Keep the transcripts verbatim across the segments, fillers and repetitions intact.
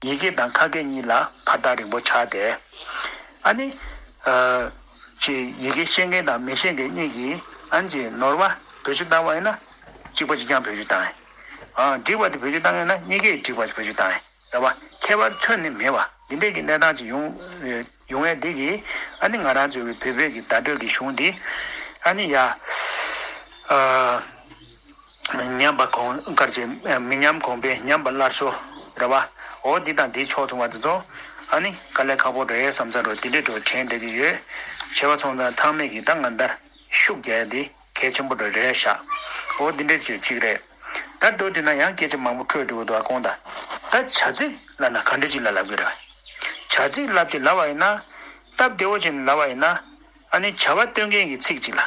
ཡི་གེ་དང་ཁ་སྐད་གཉིས་ལ་བར་ཐག་རིང་པོ་ཆགས་ཏེ། ཨ་ནི། ཨ། ཅིག་ཡི་གེ་ཤེས་མཁན་དང་མི་ཤེས་མཁན་གཉིས་ཀྱིས་ཨ་ནི་ཅིག་ནོར་བ་བེད་སྤྱོད་བཏང་བ་ཡིན་ན་གཅིག་པ་གཅིག་རྐྱང་བེད་སྤྱོད་བཏང་ཡིན། ཨ། འགྲིག་པ་དེ་བེད་སྤྱོད་བཏང་ཡོད་ན་གཉིས་ཀས་འགྲིག་པ་བེད་སྤྱོད་བཏང་ཡིན། རེད་བ། ཁྱད་པར་ཁྱོན་ནས་མེད་པ་འདི་འདྲས་ཀྱི་གནས་སྟངས་ཅིག་ཡོང་ཡོང་ཡས་འདི་གིས་ཨ་ནི་ང་རང་ཚོའི་བོད་བོད་ཀྱི་བརྡ་སྤྲོད་ཀྱི་གཞུང་འདི་ཨ་ནི་ཡ། ཨ། ཉམས་པ་གོང་གར་བྱེད། མི་ཉམས་གོང་འཕེལ་ཉམས་པ་སླར་གསོ། རེད་བ། འོ་འདི་དང་འདིའི་ཕྱོགས་མཚུངས་པ་དེ་ཚོ་ཨ་ནི་དཀའ་ལས་ཁག་པོ་རེད་བསམ་ས་རུ་འདི་འདྲས་འགྲོ་དྲན་བསྡད་ཀྱི་ཡོད། བྱས་པ་ཚོ་ཚང་མས་ཀྱི་ད་ང་འདར་ཤུགས་རྒྱག་ཡ་འདི་གལ་ཆེན་པོ་འགྲོ་རེད་ཤག་འོ་འདི་འདྲས་ཅིག་ཅིག་རེད། ད་མདོར་བསྡུས་ན་ཡང་སྐད་ཆ་མང་པོ་འཕྲོས་འགྲོ་གི་འདུག་ཨ། གོང་ད་ད་བྱ་ཚིག་ལབ་ན་ག་འདྲས་ཅིག་ལ་ལབ་ཀྱི་རེད། བྱ་ཚིག་ལབ་དེ་ལབ་པ་ཡིན་ན། སྟབས་བདེ་བོ་བྱས་ནས་ལབ་པ་ཡིན་ན། ཨ་ནི་བྱ་བ་སྟོན་མཁན་གྱི་ཚིག་ཅིག་ལ།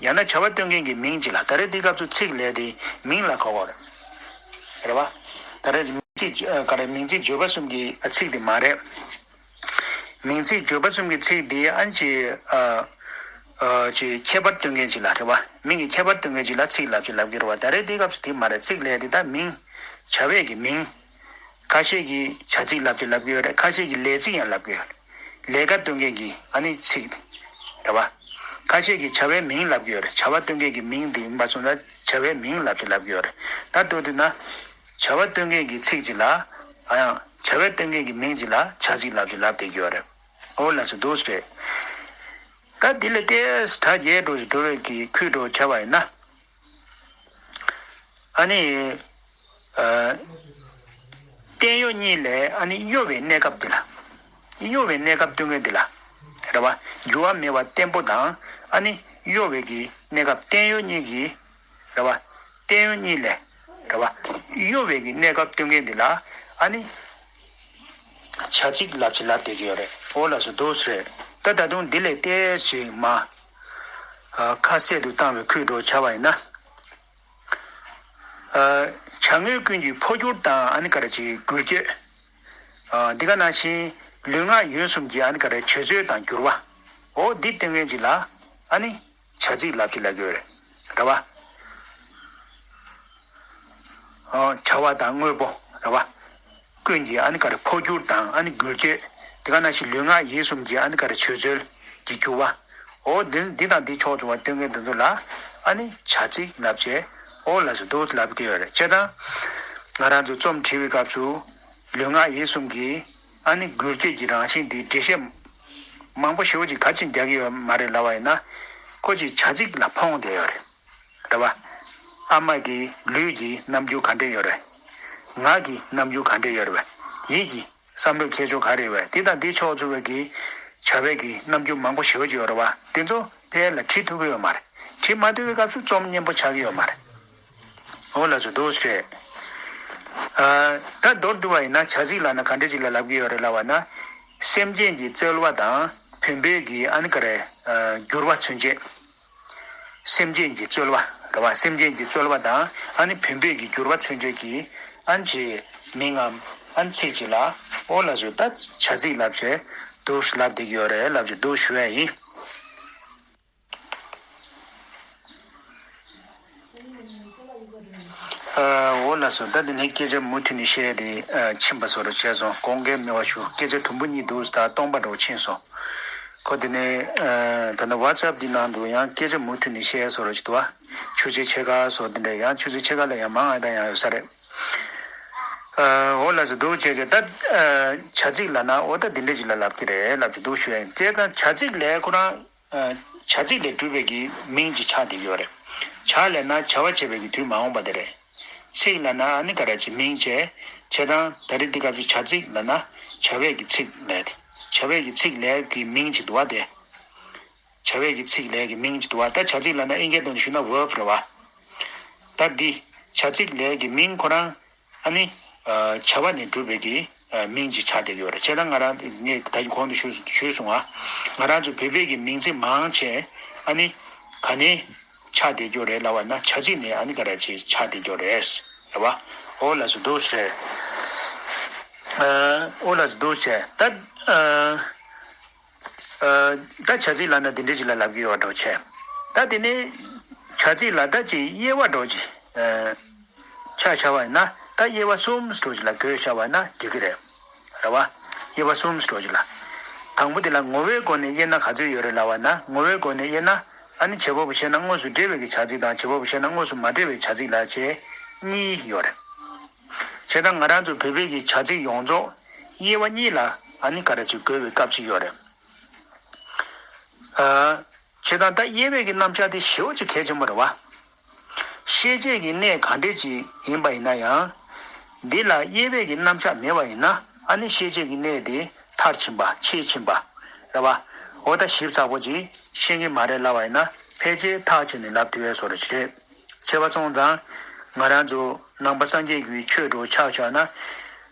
ཡང་ན་བྱ་བ་སྟོན་མཁན་གྱི་མིང་ཅིག་ལ། ད་རེས་འདི་སྐབས་སུ་ཚིག་ལབ་དེ་མིང་ལ་གོ་དགོས་རེད། རེད་བ། ད་རེས་མིང་ཚིག་ག་རེ་མིང་ཚིག་བརྗོད་པ་གསུམ་གྱི་ཚིག་དེ་མ་རེད། མིང་ཚིག་བརྗོད་པ་གསུམ་གྱི་ཚིག་དེ་ཨ་ནི་ཅིག་ཨ། ཨ། ཅིག་ཁྱད་པར་སྟོན་མཁན་ཅིག་ལ། རེད་བ། མིང་གི་ཁྱད་པར་སྟོན་མཁན་ཅིག་ལ་ཚིག་ལབ་ཅིག་ལབ་ཀྱི་རེད་བ། ད་རེས་འདི་སྐབས་སུ་དེ་མ་རེད། ཚིག་ལབ་དེ་ད་མིང་། བྱ་བའི་གི་མིང་། ཁ་ཤས་ཀྱིས་བྱ་ཚིག་ལབ་ཅིག་ལབ་ཀྱི་ཡོད་རེད། ཁ་ཤས་ཀྱིས་ལས་ཚིག་ཡང་ལབ་ཀྱི་ཡོད་རེད། ལས་ཀ་སྟོན་མཁན་གྱི་ཨ་ནི་ཚིག་རེད་བ། ཁ་ཤས་ཀྱིས་བྱ་བའི་མིང་ལབ་ཀྱི་ཡོད་རེད། བྱ་བ་སྟོན་མཁན་གྱི་མིང་དེ་ཡིན་པ་སོང་ན་བྱ་བའི་མིང་ལབ་ཅིག་ལབ་ཀྱི་ཡོད་རེད། ད་མདོར་བསྡུས་ན། བྱ་བ་སྟོན་མཁན་གྱི་ཚིག་ཅིག་ལ། ཨ་ཡང་བྱ་བའི་སྟོན་མཁན་གྱི་མིང་ཅིག་ལ་བྱ་ཚིག་ལབ་ཅིག་ལབ་བསྡད་ཀྱི་ཡོད་རེད། འོ་ལགས་སོ། འདུག་སེ་རེད། ད་འདི་ལས་ཏོག་ཙམ་གྲ་རྒྱས་འགྲོ་ཞིག་འགྲོ་བའི་གི་ཁུལ་འགྲོ་བྱ་བ་ཡིན་ན། ཨ་ནི། ཨ། བརྟན་གཡོ་གཉིས་ལས་ཨ་ནི་གཡོ་བའི་གནས་སྐབས་འདི་ལ། གཡོ་བའི་གནས་སྐབས་སྟོན་མཁན་འདི་ལ། རེད་བ། འགྱུར་བ་མེད་པ་བརྟན་པོ་དང་ཨ་ནི་གཡོ་བའི་གི་གནས་སྐབས། བརྟན་གཡོ་གཉིས་ཀྱི། རེད་བ། བརྟན་གཡོ་གཉིས་ལས། རེད་བ། གཡོ་བའི་གི་གནས་སྐབས་སྟོན་མཁན་འདི་ལ་ཨ་ནི། བྱ་ཚིག་ལབ་ཅིག་ལབ་བསྡད་ཀྱི་ཡོད་རེད། འོ་ལགས་སོ། འདུག་སེ་རེད། ད་ད་དུང་འདི་ལས་ཏོག་ཙམ་མ། ཨ། ཁ་གསལ་དུ་བཏང་བའི་ཁུལ་འགྲོ་བྱ་བ་ཡིན་ན། ཨ། བྱ་དངོས་ཀུན་གྱི་འཕོ་འགྱུར་དང་ཨ་ནི་ག་རེ་ཅིག་འགུལ་སྐྱོད། ཨ། འདི་ག་ནང་བཞིན་ལུས་ངག་ཡིད་གསུམ་གྱི་ཨ་ནི་ག་རེ་བྱེད་རྩོལ་དང་འགྱུར་བ། འོ་འདི་སྟོན་མཁན་ཅིག་ལ་ཨ་ནི་བྱ་ཚིག་ལབ་ཅིག་ལབ་ཀྱི་ཡོད་རེད། རེད་བ། ཨ། བྱ་བ་དང་དངོས་པོ། རེད་བ། ཀུན་གྱི་ཨ་ནི་ག་རེ་འཕོ་འགྱུར་དང་ཨ་ནི་འགུལ་སྐྱོད། དེ་ག་ནང་བཞིན་ལུས་ངག་ཡིད་གསུམ་གྱི་ཨ་ནི་ག་རེ་བྱེད་རྩོལ་གྱི་འགྱུར་བ། འོ་འདི་འདི་དང་འདི་ཕྱོགས་བཅུ་བ་སྟོན་མཁན་དེ་ཚོ་ལ་ཨ་ནི་བྱ་ཚིག་ལབ་བྱས། འོ་ལགས་སོ། འདུག་ལབ་ཀྱི་ཡོད་རེད། བྱས་ཙང་ང་རང་ཚོ་རྩོམ་བྲིས་པའི་སྐབས་སུ་ལུས་ངག་ཡིད་གསུམ་གྱི་ཨ་ནི་འགུལ་སྐྱོད་ཀྱི་རང་བཞིན་འདི་འགྲེལ་བཤད་མང་པོ་ཞེ་པོ་ཅིག་ག་ཅིག་རྒྱག་གི་ཡོད་མ་རེད་ལབ་པ་ཡིན་ན། ཁོ་ཅིག་བྱ་ཚིག་ལ་འཕངས་བསྡད་ཡོད་རེད། རེད་བ། ཨ་མ་གི་ལུས་ཀྱི་རྣམ་འགྱུར་ག་འདྲས་ཡོད་རེད། ངག་གི་རྣམ་འགྱུར་ག་འདྲས་ཡོད་རེད་བ། ཡིད་ཀྱི་བསམ་བློའི་ཁྱད་ཆོས་ག་རེ་ཡོད་པ། དེ་དང་དེ་ཕྱོགས་བཅུ་བའི་གི་བྱ་བའི་གི་རྣམ་འགྱུར་མང་པོ་ཞེ་པོ་ཅིག་ཡོད་རེད་བ། དེ་ཚོ་དེ་ལ་བྲིས་ཐུབ་ཀྱི་ཡོད་མ་རེད། བྲིས་མ་ཐུབ་པའི་སྐབས་སུ་རྩོམ་སྙན་པོ་ཆགས་ཀྱི་ཡོད་མ་རེད། འོ་ལགས་སོ། འདུག་སེ་རེད། ཨ། ད་མདོར་བསྡུ་བ་ཡིན་ན་བྱ་ཚིག་ལབ་ན་ག་འདྲས་ཅིག་ལ་ལབ་ཀྱི་ཡོད་རེད་ལབ་པ་ན། སེམས་ཅན་གྱི་རྩོལ་བ་དང་བུམ་པའི་གི་ཨ་ནི་ག་རེ། ཨ། འགྱུར་བ་མཚོན་བྱེད། སེམས་ཅན་གྱི་རྩོལ་བ། རེད་བ། སེམས་ཅན་གྱི་རྩོལ་བ་དང་ཨ་ནི་བུམ་པའི་གི་འགྱུར་བ་མཚོན་བྱེད་ཀྱི་ཨ་ནི་ཅིག་མིང་ངམ་ཨ་ནི་ཚིག་ཅིག་ལ། འོ་ལགས་སོ། ད་བྱ་ཚིག་ལབ་བྱས་འདུག་ལབ་བསྡད་ཀྱི་ཡོད་རེད་ལབ་བྱས་འདུག་ཞུ་ཡ་ཡིན། ཨ། འོ་ལགས་སོ། ད་འདི་ནས་སྐད་ཆ་མུ་མཐུད་ནས་བཤད་དེ། ཨ། ཕྱིན་པ་བཟོ་འདྲ་བྱས་སོང་། དགོངས་འགལ་མེད་པ་ཞུ། སྐད་ཆ་དུམ་བུ་གཉིས་འདུག་ད་སྟོང་པ་འདྲ་བོ་ཕྱིན་སོང་། ཁོ་དེ་ནས། ཨ། ད་ནི་ཝ་ཚབ་འདི་ནང་དུ་ཡང་སྐད་ཆ་མུ་མཐུད་ནས་བཤད་བཟོ་འདྲ་ཅིག་འདུག་བ། ཆུ་ཚོད་ཕྱེད་ཀ་བཟོ་འདི་འདྲ། ཡང་ཆུ་ཚོད་ཕྱེད་ཀ་ལས་ཡང་མང་ང་ད་ཡང་ཡོད་ས་རེད། ཨ། འོ་ལགས་སོ། འདུག་བྱས་བྱས་ད། ཨ། བྱ་ཚིག་ལབ་ན་འོ་ད་འདི་འདྲ་ཅིག་ལ་ལབ་ཀྱི་རེད་ལབ་ཀྱི་འདུག་ཞུ་ཡ་ཡིན། བྱས་ཙང་བྱ་ཚིག་ལས་ཁོ་རང་། ཨ། བྱ་ཚིག་ལས་གྲུབ་པའི་གི་མིང་ཅིག་ཆགས་བསྡད་ཀྱི་ཡོད་རེད། བྱ་ལབ་ན་བྱ་བ་བྱེད་པའི་གི་དུས་མ་འོངས་པ་དེ་རེད། ཚིག་ལབ་ན་ཨ་ནི་ག་རེ་ཅིག་མིང་བྱས། བྱས་ཙང་ད་རེས་འདི་སྐབས་སུ་བྱ་ཚིག་ལབ་ན་བྱ་བའི་གི་ཚིག་ལབ་དེ། བྱ་བའི་གི་ཚིག་ལབ་གི་མིང་ཅིག་འདུག་བ་དེ། བྱ་བའི་གི་ཚིག་ལབ་གི་མིང་ཅིག་འདུག་བ། ད་བྱ་ཚིག་ལབ་ན་ཨིན་སྐད་ཐོག་ནས་ཞུས་ན་verb རེད་བ། ད་འདི་བྱ་ཚིག་ལབ་གི་མིང་ཁོ་རང་། ཨ་ནི། ཨ། བྱ་བ་ནས་གྲུབ་པའི་གི། ཨ། མིང་ཅིག་ཆགས་བསྡད་ཡོད་རེད། བྱས་ཙང་ང་རང་ངས་ད་གིན་གོང་དུ་ཞུས་ཞུས་སོང་ང་། ང་རང་ཚོ་བོད་པའི་གི་མིང་ཚིག་མང་ཆེ་ཨ་ནི་ག་ནས་ཆགས་བསྡད་ཡོད་རེད་ལབ་པ་ན་བྱ་ཚིག་ནས་ཨ་ནི་ག་རེ་ཅིག་ཆགས་བསྡད་ཡོད་རེད། རེད་བ། འོ་ལགས་སོ། འདུག་སེ་རེད། ཨ། འོ་ལགས་སོ། འདུག་སེ་ད། ཨ། ཨ། ད་བྱ་ཚིག་ལབ་ན་འདི་འདྲ་ཅིག་ལ་ལབ་ཀྱི་ཡོད་པ་འདྲ་བོ་བྱས། ད་དེ་ནས་བྱ་ཚིག་ལ་ད་ཅིག་དབྱེ་བ་འདྲ་བོ་ཅིག་ཨ། ཆ་བཞག་པ་ཡིན་ན། ད་དབྱེ་བ་གསུམ་འདྲ་བོ་ཅིག་ལ་བགོས་བཞག་པ་ཡིན་ན་འགྲིག་གི་རེད། རེད་བ། དབྱེ་བ་གསུམ་ཞིག་འགྲོ་གི་ལ། དང་པོ་དེ་ལ་ངོ་བོའི་སྒོ་ནས་དབྱེ་ན་ག་ཚོད་ཡོད་རེད་ལབ་པ་ན། ངོ་བོའི་སྒོ་ནས་དབྱེ་ན། ཨ་ནི་བྱེད་པ་པོ་བྱས་ན་དངོས་སུ་འབྲེལ་བའི་གི་བྱ་ཚིག་དང་། བྱེད་པ་པོ་བྱས་ན་དངོས་སུ་མ་འབྲེལ་བའི་བྱ་ཚིག་ལབ་བྱས་གཉིས་ཡོད་རེད། བྱས་ཙང་ང་རང་ཚོ་བོད་པའི་གི་བྱ་ཚིག་ཡོངས་རྫོགས་དབྱེ་བ་གཉིས་ལ་ཨ་ནི་ག་རེ་ཅིག་བགོས་པའི་སྐབས་ཅིག་ཡོད་རེད། ཨ། བྱས་ཙང་ད་དབྱེ་བའི་གི་རྣམ་གཞག་དེ་ཞེ་པོ་ཅིག་གལ་ཆེན་པོ་རེད་བ། ཤེས་བྱེད་ཀྱི་གནས་ག་འདྲས་ཅིག་ཡིན་པ་ཡིན་ན་ཡང་། འདི་ལ་དབྱེ་བའི་གི་རྣམ་གཞག་མེད་པ་ཡིན་ན། ཨ་ནི་ཤེས་བྱེད་ཀྱི་གནས་དེ་མཐར་ཕྱིན་པ། ཕྱིར་ཕྱིན་པ་རེད་བ། འོ་ད་ཞིབ་ཚགས་པོ་ཅིག་ཤེས་ཀྱི་མ་རེད་ལབ་པ་ཡིན་ན། ཕལ་ཆེར་ཐག་བཅད་ནས་ལབ་ཐུབ་པའི་བཟོ་འདྲ་ཅིག་རེད། བྱས་པ་སོང་ཙང་ང་རང་ཚོ་ནང་པ་སངས་རྒྱས་ཀྱི་ཆོས་འདྲ་ཆ་བཞག་ན།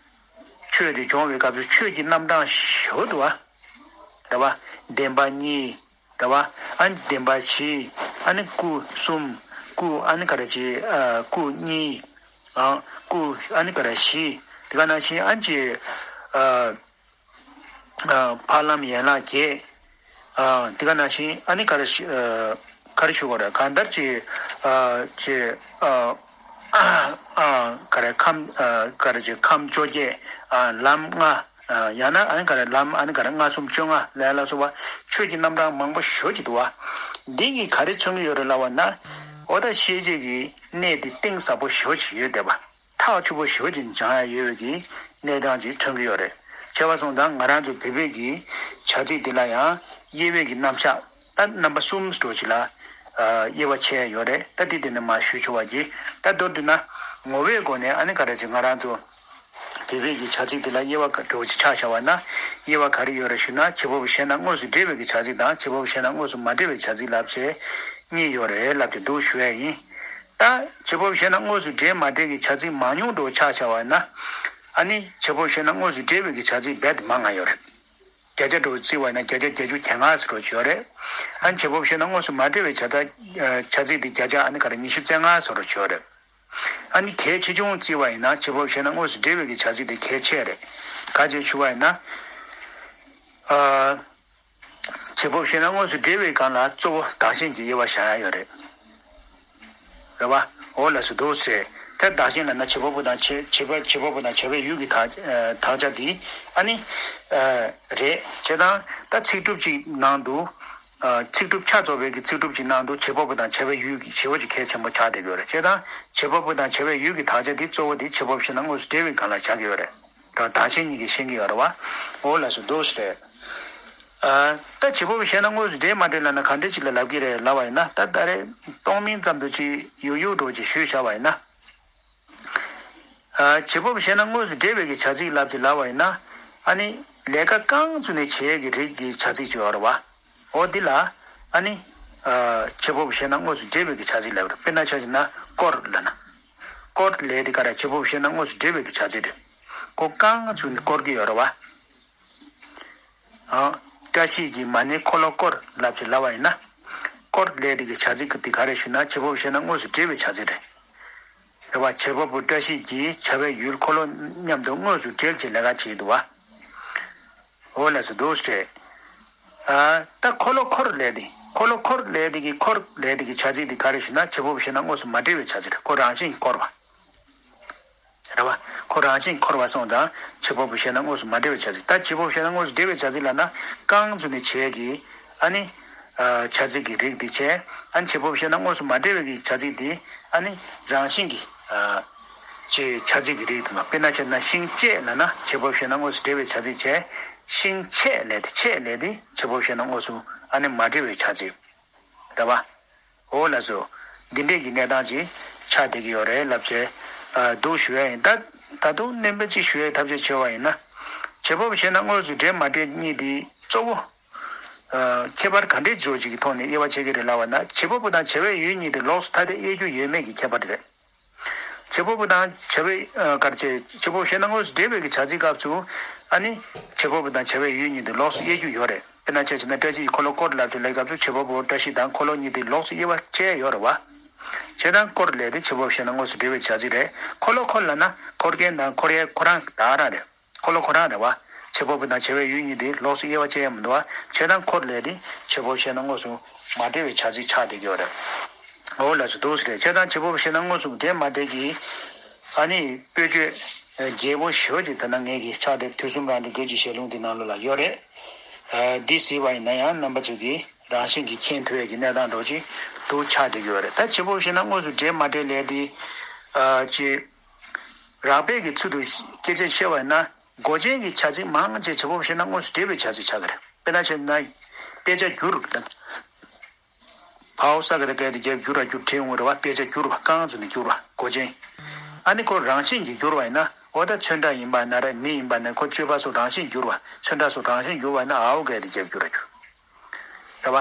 ཆོས་དེ་སྦྱོང་བའི་སྐབས་སུ་ཆོས་ཀྱི་རྣམ་གྲངས་ཞེ་པོ་འདུག་བ། རེད་བ། བདེན་པ་གཉིས། རེད་བ། ཨ་ནི་བདེན་པ་བཞི། ཨ་ནི་སྐུ་གསུམ། སྐུ་ཨ་ནི་ག་རེ་བྱེད། ཨ། སྐུ་གཉིས། ཨ། སྐུ་ཨ་ནི་ག་རེ་བཞི། དེ་ག་ནང་བཞིན་ཨ་ནི་ཅི། ཨ། ཨ། འཕགས་ལམ་ཡན་ལག་བརྒྱད། ཨ། དེ་ག་ནང་བཞིན་ཨ་ནི་ག་རེ་བཞི། ཨ། ག་རེ་ཞུ་དགོས་རེད། གང་ལྟར་ཅི། ཨ། ཅི། ཨ། ཨ། ག་རེ་ཁམས། ཨ། ག་རེ་ཅི། ཁམས་བཅོ་བརྒྱད། ཨ། ལམ་ལྔ། ཨ། ཡང་ན་ཨ་ནི་ག་རེ་ལམ་ཨ་ནི་ག་རེ་ལྔ་གསུམ་བཅོ་ལྔ་ལ་ལ་སོགས་པ་ཆོས་ཀྱི་རྣམ་གྲངས་མང་པོ་ཞེ་པོ་ཅིག་འདུག་བ། འདི་གིས་ག་རེ་མཚོན་གྱི་ཡོད་རེད་ལབ་པ་ན། འོ་ད་ཤེས་བྱེད་ཀྱི་གནས་དེ་གཏིང་ཟབ་པོ་ཞེ་པོ་ཅིག་ཡོད་བསྡད་པ། ཐག་ཆོད་པོ་ཞེ་པོ་ཅིག་སྦྱང་ཡ་ཡོད་པའི་གི་གནས་སྟངས་ཅིག་མཚོན་གྱི་ཡོད་རེད། བྱས་པ་སོང་ཙང་ང་རང་ཚོ་བོད་པའི་གི་བྱ་ཚིག་འདི་ལ་ཡང་དབྱེ་བའི་གི་རྣམ་གཞག་ད་རྣམ་པ་གསུམ་འདྲ་ཅིག་ལ། ཨ། དབྱེ་བ་ཕྱེ་ཡ་ཡོད་རེད། ད་འདི་དེ་ནས་མར་ཞུ་ཆོག་པ་གི། ད་མདོར་བསྡུས་ན་ངོ་བོའི་སྒོ་ནས་ཨ་ནི་ག་རེ་ཅིག་ང་རང་ཚོ་བོད་པའི་གི་བྱ་ཚིག་འདི་ལ་དབྱེ་བ་འདྲ་ཅིག་ཆ་བཞག་པ་ན། དབྱེ་བ་ག་རེ་ཡོད་རེད་ཞུ་ན། བྱེད་པ་པོ་བྱས་ན་དངོས་སུ་འབྲེལ་བའི་གི་བྱ་ཚིག་དང་། བྱེད་པ་པོ་བྱས་ན་དངོས་སུ་མ་འབྲེལ་བའི་བྱ་ཚིག་ལབ་བྱས་གཉིས་ཡོད་རེད་ལབ་ཀྱི་འདུག་ཞུ་ཡ་ཡིན། ད་བྱེད་པ་པོ་བྱས་ན་དངོས་སུ་འབྲེལ་མ་འབྲེལ་གྱི་བྱ་ཚིག་མང་ཉུང་འདྲ་ཆ་བཞག་པ་ན། ཨ་ནི་བྱེད་པ་པོ་བྱས་ན་དངོས་སུ་འབྲེལ་བའི་གི་བྱ་ཚིག་རྦད་དེ་མང་ང་ཡོད་རེད། བརྒྱ་ཆ་འདྲ་བོ་བརྩིས་པ་ཡིན་ན་བརྒྱ་ཆ་བརྒྱད་ཅུ་གྱ་ལྔ་ཟེར་བ་ཅིག་ཡོད་རེད། ཨ་ནི་བྱེད་པ་པོ་བྱས་ན་དངོས་སུ་མ་འབྲེལ་བའི་བྱ་ཚིག་བྱ་ཚིག་དེ་བརྒྱ་ཆ་ཨ་ནི་ག་རེ་ཉི་ཤུ་རྩ་ལྔ་ཟེར་བ་ཅིག་ཡོད་རེད། ཨ་ནི་གལ་ཆེ་ཆུང་བརྩིས་པ་ཡིན་ན་བྱེད་པ་པོ་བྱས་ན་དངོས་སུ་འབྲེལ་བའི་གི་བྱ་ཚིག་དེ་གལ་ཆེ་རེད། ག་རེ་ཞུ་བ་ཡིན་ན། ཨ། བྱེད་པ་པོ་བྱས་ན་དངོས་སུ་འབྲེལ་བའི་སྒང་ལ་གཙོ་བོ་བདག་གཞན་གྱི་དབྱེ་བ་བཞག་ཡ་ཡོད་རེད། རེད་བ། འོ་ལགས་སོ། འདུག་སེ། ད་བདག་གཞན་ལབ་ན་བྱེད་པ་པོ་དང་བྱེད་བྱེད་པ་བྱེད་པ་པོ་དང་བྱ་བའི་ཡུལ་གྱི་དག་ཨ་དག་ཆ་དེ་ཨ་ནི་ཨ་རེད། བྱས་ཙང་ད་ཚིག་གྲུབ་ཅིག་ནང་དུ། ཨ། ཚིག་གྲུབ་ཆ་རྫོགས་པའི་གི་ཚིག་གྲུབ་ཅིག་ནང་དུ་བྱེད་པ་པོ་དང་བྱ་བའི་ཡུལ་གྱི་ཞེ་པོ་ཅིག་གལ་ཆེན་པོ་ཆགས་བསྡད་ཡོད་རེད། བྱས་ཙང་བྱེད་པ་པོ་དང་བྱ་བའི་ཡུལ་གྱི་དག་ཆ་དེ་གཙོ་བོ་དེ་བྱེད་པ་པོ་བྱས་ན་དངོས་སུ་འབྲེལ་བའི་སྒང་ལ་བཞག་གི་ཡོད་རེད། རེད་བ། བདག་གཞན་གཉིས་ཀྱིས་ཤེས་ཀྱི་ཡོད་རེད་བ། འོ་ལགས་སོ། འདུག་སེ་རེད། ཨ། ད་བྱེད་པ་པོ་བྱས་ན་དངོས་སུ་འབྲེལ་མ་འབྲེལ་ལབ་ན་ག་འདྲ་ཅིག་ལ་ལབ་ཀྱི་རེད་ལབ་པ་ཡིན་ན། ད་ད་རེས་སྟོང་མིན་ཙམ་དུ་ཅིག་ཡུག་ཡུག་འདྲ་བོ་ཅིག་ཞུས་བཞག་པ་ཡིན་ན། ཨ། བྱེད་པ་པོ་བྱས་ན་དངོས་སུ་འབྲེལ་བའི་གི་བྱ་ཚིག་ལབ་ཅིག་ལབ་པ་ཡིན་ན། ཨ་ནི་ལས་ཀ་རྐང་བཙུགས་ནས་བྱེད་ཡས་ཀྱི་རིགས་ཀྱི་བྱ་ཚིག་ཅིག་ཡོད་རེད་བ། འོ་འདི་ལ་ཨ་ནི། ཨ། བྱེད་པ་པོ་བྱས་ན་དངོས་སུ་འབྲེལ་བའི་གི་བྱ་ཚིག་ལབ་རེད། དཔེར་ན་ཆ་བཞག་ན་སྐོར་ལབ་ན། སྐོར་ལབ་དེ་ག་རེ། བྱེད་པ་པོ་བྱས་ན་དངོས་སུ་འབྲེལ་བའི་གི་བྱ་ཚིག་རེད། ཁོ་རྐང་བཙུགས་ནས་སྐོར་གྱི་ཡོད་རེད་བ། ཨ། བཀྲ་ཤིས་ཀྱིས་མ་ཎི་འཁོར་ལོ་བསྐོར་ལབ་ཅིག་ལབ་པ་ཡིན་ན། བསྐོར་ལབ་དེ་གི་བྱ་ཚིག་གི་དེ་ག་རེ་ཞུ་ན། བྱེད་པ་པོ་བྱས་ན་དངོས་སུ་འབྲེལ་བའི་བྱ་ཚིག་རེད། རེད་བ། བྱེད་པ་པོ་བཀྲ་ཤིས་ཀྱིས་བྱ་བའི་ཡུལ་འཁོར་ལོ་མཉམ་དུ་དངོས་སུ་འབྲེལ་གྱི་ལས་ཀ་བྱེད་ཀྱི་འདུག་བ། འོ་ལགས་སོ། འདུག་སེ་རེད། ཨ། ད་འཁོར་ལོ་འཁོར་ལབ་དེ། འཁོར་ལོ་འཁོར་ལབ་དེ་གི་འཁོར་ལབ་དེ་གི་བྱ་ཚིག་དེ་ག་རེ་ཞུ་ན། བྱེད་པ་པོ་བྱས་ན་དངོས་སུ་མ་འབྲེལ་བའི་བྱ་ཚིག་རེད། ཁོ་རང་བཞིན་གྱིས་འཁོར་བ། རེད་བ། ཁོ་རང་བཞིན་འཁོར་བ་སོང་ཙང་བྱེད་པ་པོ་བྱས་ན་དངོས་སུ་མ་འབྲེལ་བའི་བྱ་ཚིག་ད་བྱེད་པ་པོ་བྱས་ན་དངོས་སུ་འབྲེལ་བའི་བྱ་ཚིག་ལབ་ན་རྐང་བཙུགས་ནས་བྱེད་ཀྱི། ཨ་ནི། ཨ། བྱ་ཚིག་གི་རིགས་འདི་བྱས། ཨ་ནི་བྱེད་པ་པོ་བྱས་ན་དངོས་སུ་མ་འབྲེལ་བའི་གི་བྱ་ཚིག་འདི། ཨ་ནི་རང་བཞིན་གྱི། ཨ། ཅེས་བྱ་ཚིག་གི་རིགས་དེ་ལ། དཔེར་ན་ཆ་བཞག་ན་ཤིང་བཅད་ལབ་ན་བྱེད་པ་པོ་བྱས་ན་དངོས་སུ་འབྲེལ་བའི་བྱ་ཚིག་བྱས། ཤིང་ཆད་ལབ་དེ། ཆད་ལབ་དེ་བྱེད་པ་པོ་བྱས་ན་དངོས་སུ་ཨ་ནི་མ་འབྲེལ་བའི་བྱ་ཚིག་རེད་བ། འོ་ལགས་སོ། འདི་འདྲས་ཀྱི་གནས་སྟངས་ཅིག་ཆགས་བསྡད་ཀྱི་ཡོད་རེད་ལབ་བྱས། ཨ། འདུག་ཞུ་ཡ་ཡིན། ད་ད་དུང་བསྣན་པ་ཅིག་ཞུ་ཡའི་ཐབས་ཤེས་བྱས་པ་ཡིན་ན། བྱེད་པ་པོ་བྱས་ན་དངོས་སུ་འབྲེལ་མ་འབྲེལ་གཉིས་འདི་གཙོ་བོ། ཨ། ཁྱད་པར་ག་འདྲས་བཟོ་ཅིག་གི་ཐོག་ནས་དབྱེ་བ་ཕྱེ་གི་རེད་ལབ་པ་ན། བྱེད་པ་པོ་དང་བྱ་བའི་ཡུལ་གཉིས་དེ་ལོགས་སུ་ཐ་དད་དབྱེ་རྒྱུ་ཡོད་མེད་ཀྱི་ཁྱད་པར་དེ་རེད། བྱེད་པ་པོ་དང་བྱ་བའི། ཨ། ག་རེ་བྱེད། བྱེད་པ་པོ་བྱས་ན་དངོས་སུ་འབྲེལ་བའི་གི་བྱ་ཚིག་སྐབས་སུ། ཨ་ནི་བྱེད་པ་པོ་དང་བྱ་བའི་ཡུལ་གཉིས་དེ་ལོགས་སུ་དབྱེ་རྒྱུ་ཡོད་རེད། དཔེར་ན་ཆ་བཞག་ན་བཀྲ་ཤིས་ཀྱིས་འཁོར་ལོ་བསྐོར་ལབ་དུས་ལབ་སྐབས་སུ་བྱེད་པ་པོ་བཀྲ་ཤིས་དང་འཁོར་ལོ་གཉིས་དེ་ལོགས་སུ་དབྱེ་བ་ཕྱེ་ཡོད་རེད་བ། བྱས་ཙང་བསྐོར་ལབ་དེ་བྱེད་པ་པོ་བྱས་ན་དངོས་སུ་འབྲེལ་བའི་བྱ་ཚིག་རེད། འཁོར་ལོ་འཁོར་ལབ་ན་འཁོར་མཁན་དང་འཁོར་ཡས་ཁོ་རང་གི་བདག་རང་རེད། འཁོར་ལོ་ཁོ་རང་རེད་བ། བྱེད་པ་པོ་དང་བྱ་བའི་ཡུལ་གཉིས་དེ་ལོགས་སུ་དབྱེ་བ་ཕྱེ་ཡ་མི་འདུག་བ། བྱས་ཙང་འཁོར་ལབ་དེ་བྱེད་པ་པོ་བྱས་ན་དངོས་སུ་མ་འབྲེལ་བའི་བྱ་ཚིག་ཆགས་བསྡད་ཀྱི་ཡོད་རེད། འོ་ལགས་སོ། འདུག་སེ་རེད། བྱས་ཙང་བྱེད་པ་པོ་བྱས་ན་དངོས་སུ་འབྲེལ་མ་འབྲེལ་གྱི། ཨ་ནི་དཔེ་བརྗོད། རྒྱས་པོ་ཞེ་པོ་ཅིག་ད་ལྟ་ངེད་ཀྱི་ཕྱག་དེབ་དུས་གསུམ་རང་གྲོལ་རྒྱུད་ཀྱི་ཞལ་ལུང་འདི་ནང་ལོགས་ལ་ཡོད་རེད། འདི་གཟིགས་པ་ཡིན་ན་ཡང་རྣམ་པ་ཚོས་ཀྱིས་རང་བཞིན་གྱིས་མཁྱེན་ཐུབ་ཡས་ཀྱི་གནས་སྟངས་འདྲ་ཅིག་ཏུ་ཆགས་བསྡད་ཀྱི་ཡོད་རེད། ད་བྱེད་པོ་བྱས་ན་དངོས་སུ་འབྲེལ་མ་འབྲེལ་ལས་འདི་ཅིག་རགས་པའི་གི་ཚུལ་དུ་སྐད་ཆ་བཤད་པ་ཡིན་ན། མགོ་ཅན་གྱི་བྱ་ཚིག་མང་ཆེ་བྱེད་པོ་བྱས་ན་དངོས་སུ་འབྲེལ་བའི་བྱ་ཚིག་ཆགས་ཀྱི་རེད། དཔེར་ན་བྱས་ན་དཔེ་ཆ་བསྒྱུར། བའོ་ས་ག་ད་ག་ད་ག་བསྒྱུར་བ་བསྒྱུར་བྲིས་འོང་རེད་བ། དཔེ་ཆ་བསྒྱུར་བ། རྐང་བཙུགས་ནས་བསྒྱུར་བ། མགོ་ཅན། ཨ་ནི་ཁོ་རང་བཞིན་གྱིས་བསྒྱུར་བ་ཡིན་ན། འོ་ད་ཚོན་ཁྲ་ཡིན་པ་ན་རེད། མི་ཡིན་པ་ན། ཁོ་གཅོད་པ་སོགས་རང་བཞིན་བསྒྱུར་བ། ཚོན་ཁྲ་སོགས་རང་བཞིན་བསྒྱུར་བ་ཡིན་ན་འའོ་ག་ད་ག་བསྒྱུར་བ་བསྒྱུར། རེད་བ།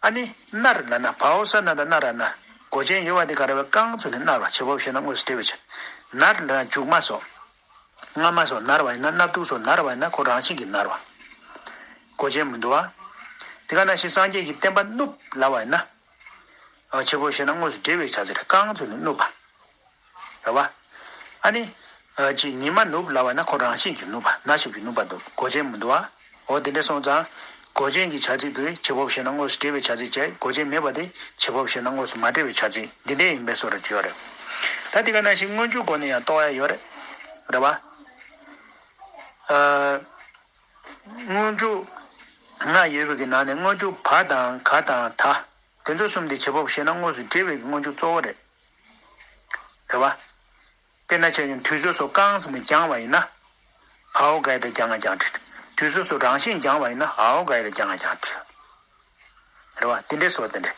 ཨ་ནི་ནར་ལབ་ན། བའོ་ས་ན་ད་ན་ར་ན། མགོ་ཅན་ཡོད་པ་དེ་ག་རེ་བས། རྐང་བཙུགས་ནས་ནར་བ། བྱེད་པོ་བྱས་ན་དངོས་སུ་འབྲེལ་བའི་ཕྱིར། ནར་ལབ་ན་མཇུག་མ་སོགས། རྔ་མ་སོགས་ནར་བ་ཡིན་ན། སྣབས་དུག་སོགས་ནར་བ་ཡིན་ན་ཁོ་རང་བཞིན་གྱིས་ནར་བ། མགོ་ཅན་མི་འདུག་བ། དེ་ག་ནང་བཞིན་སངས་རྒྱས་ཀྱི་བསྟན་པ་བསྣུབས་ལབ་པ་ཡིན་ན། བྱེད་པོ་བྱས་ན་དངོས་སུ་འབྲེལ་བའི་བྱ་ཚིག་རེད། རྐང་བཙུགས་ནས་བསྣུབས་པ། རེད་བ། ཨ་ནི། ཅིག་ཉི་མ་ནུབ་ལབ་པ་ན་ཁོ་རང་བཞིན་གྱིས་ནུབ་པ། ན་ཞབས་ཀྱུ་ནུབ་པ་འདུག་མགོ་ཅན་མི་འདུག་བ། འོ་དེ་འདྲ་སོང་ཙང་། མགོ་ཅན་གྱི་བྱ་ཚིག་དེ་བྱེད་པོ་བྱས་ན་དངོས་སུ་འབྲེལ་བའི་བྱ་ཚིག་བྱས། མགོ་ཅན་མེད་པ་དེ་བྱེད་པོ་བྱས་ན་དངོས་སུ་མ་འབྲེལ་བའི་བྱ་ཚིག་འདི་འདྲ་ཡིན་པའི་བཟོ་འདྲ་ཅིག་ཡོད་རེད། ད་དེ་ག་ནང་བཞིན་སྔོན་འཇུག་སྒོ་ནས་ཡང་རྟོགས་ཡ་ཡོད་རེད། རེད་བ། ཨ། སྔོན་འཇུག་ལྔ་ཡོད་པའི་གི་ནང་ནས་སྔོན་འཇུག་བ་དང་ག་དང་ད། དེ་ཚོ་གསུམ་དེ་བྱེད་པོ་བྱས་ན་དངོས་སུ་འབྲེལ་བའི་གི་སྔོན་འཇུག་གཙོ་བོ་རེད། རེད་བ། དཔེར་ན་བྱས་ན་དུས་ཚོད་སོགས་རྐང་བཙུགས་ནས་སྦྱངས་པ་ཡིན་ན། བའོ་ག་ད་ག་སྦྱང་ང་སྦྱང་བྲིས། དུས་ཚོད་སོགས་རང་བཞིན་སྦྱངས་པ་ཡིན་ན། འའོ་ག་ད་ག་སྦྱང་ང་སྦྱང་བྲིས། རེད་བ། དེ་འདྲའི་བཟོ་དེ་འདྲ།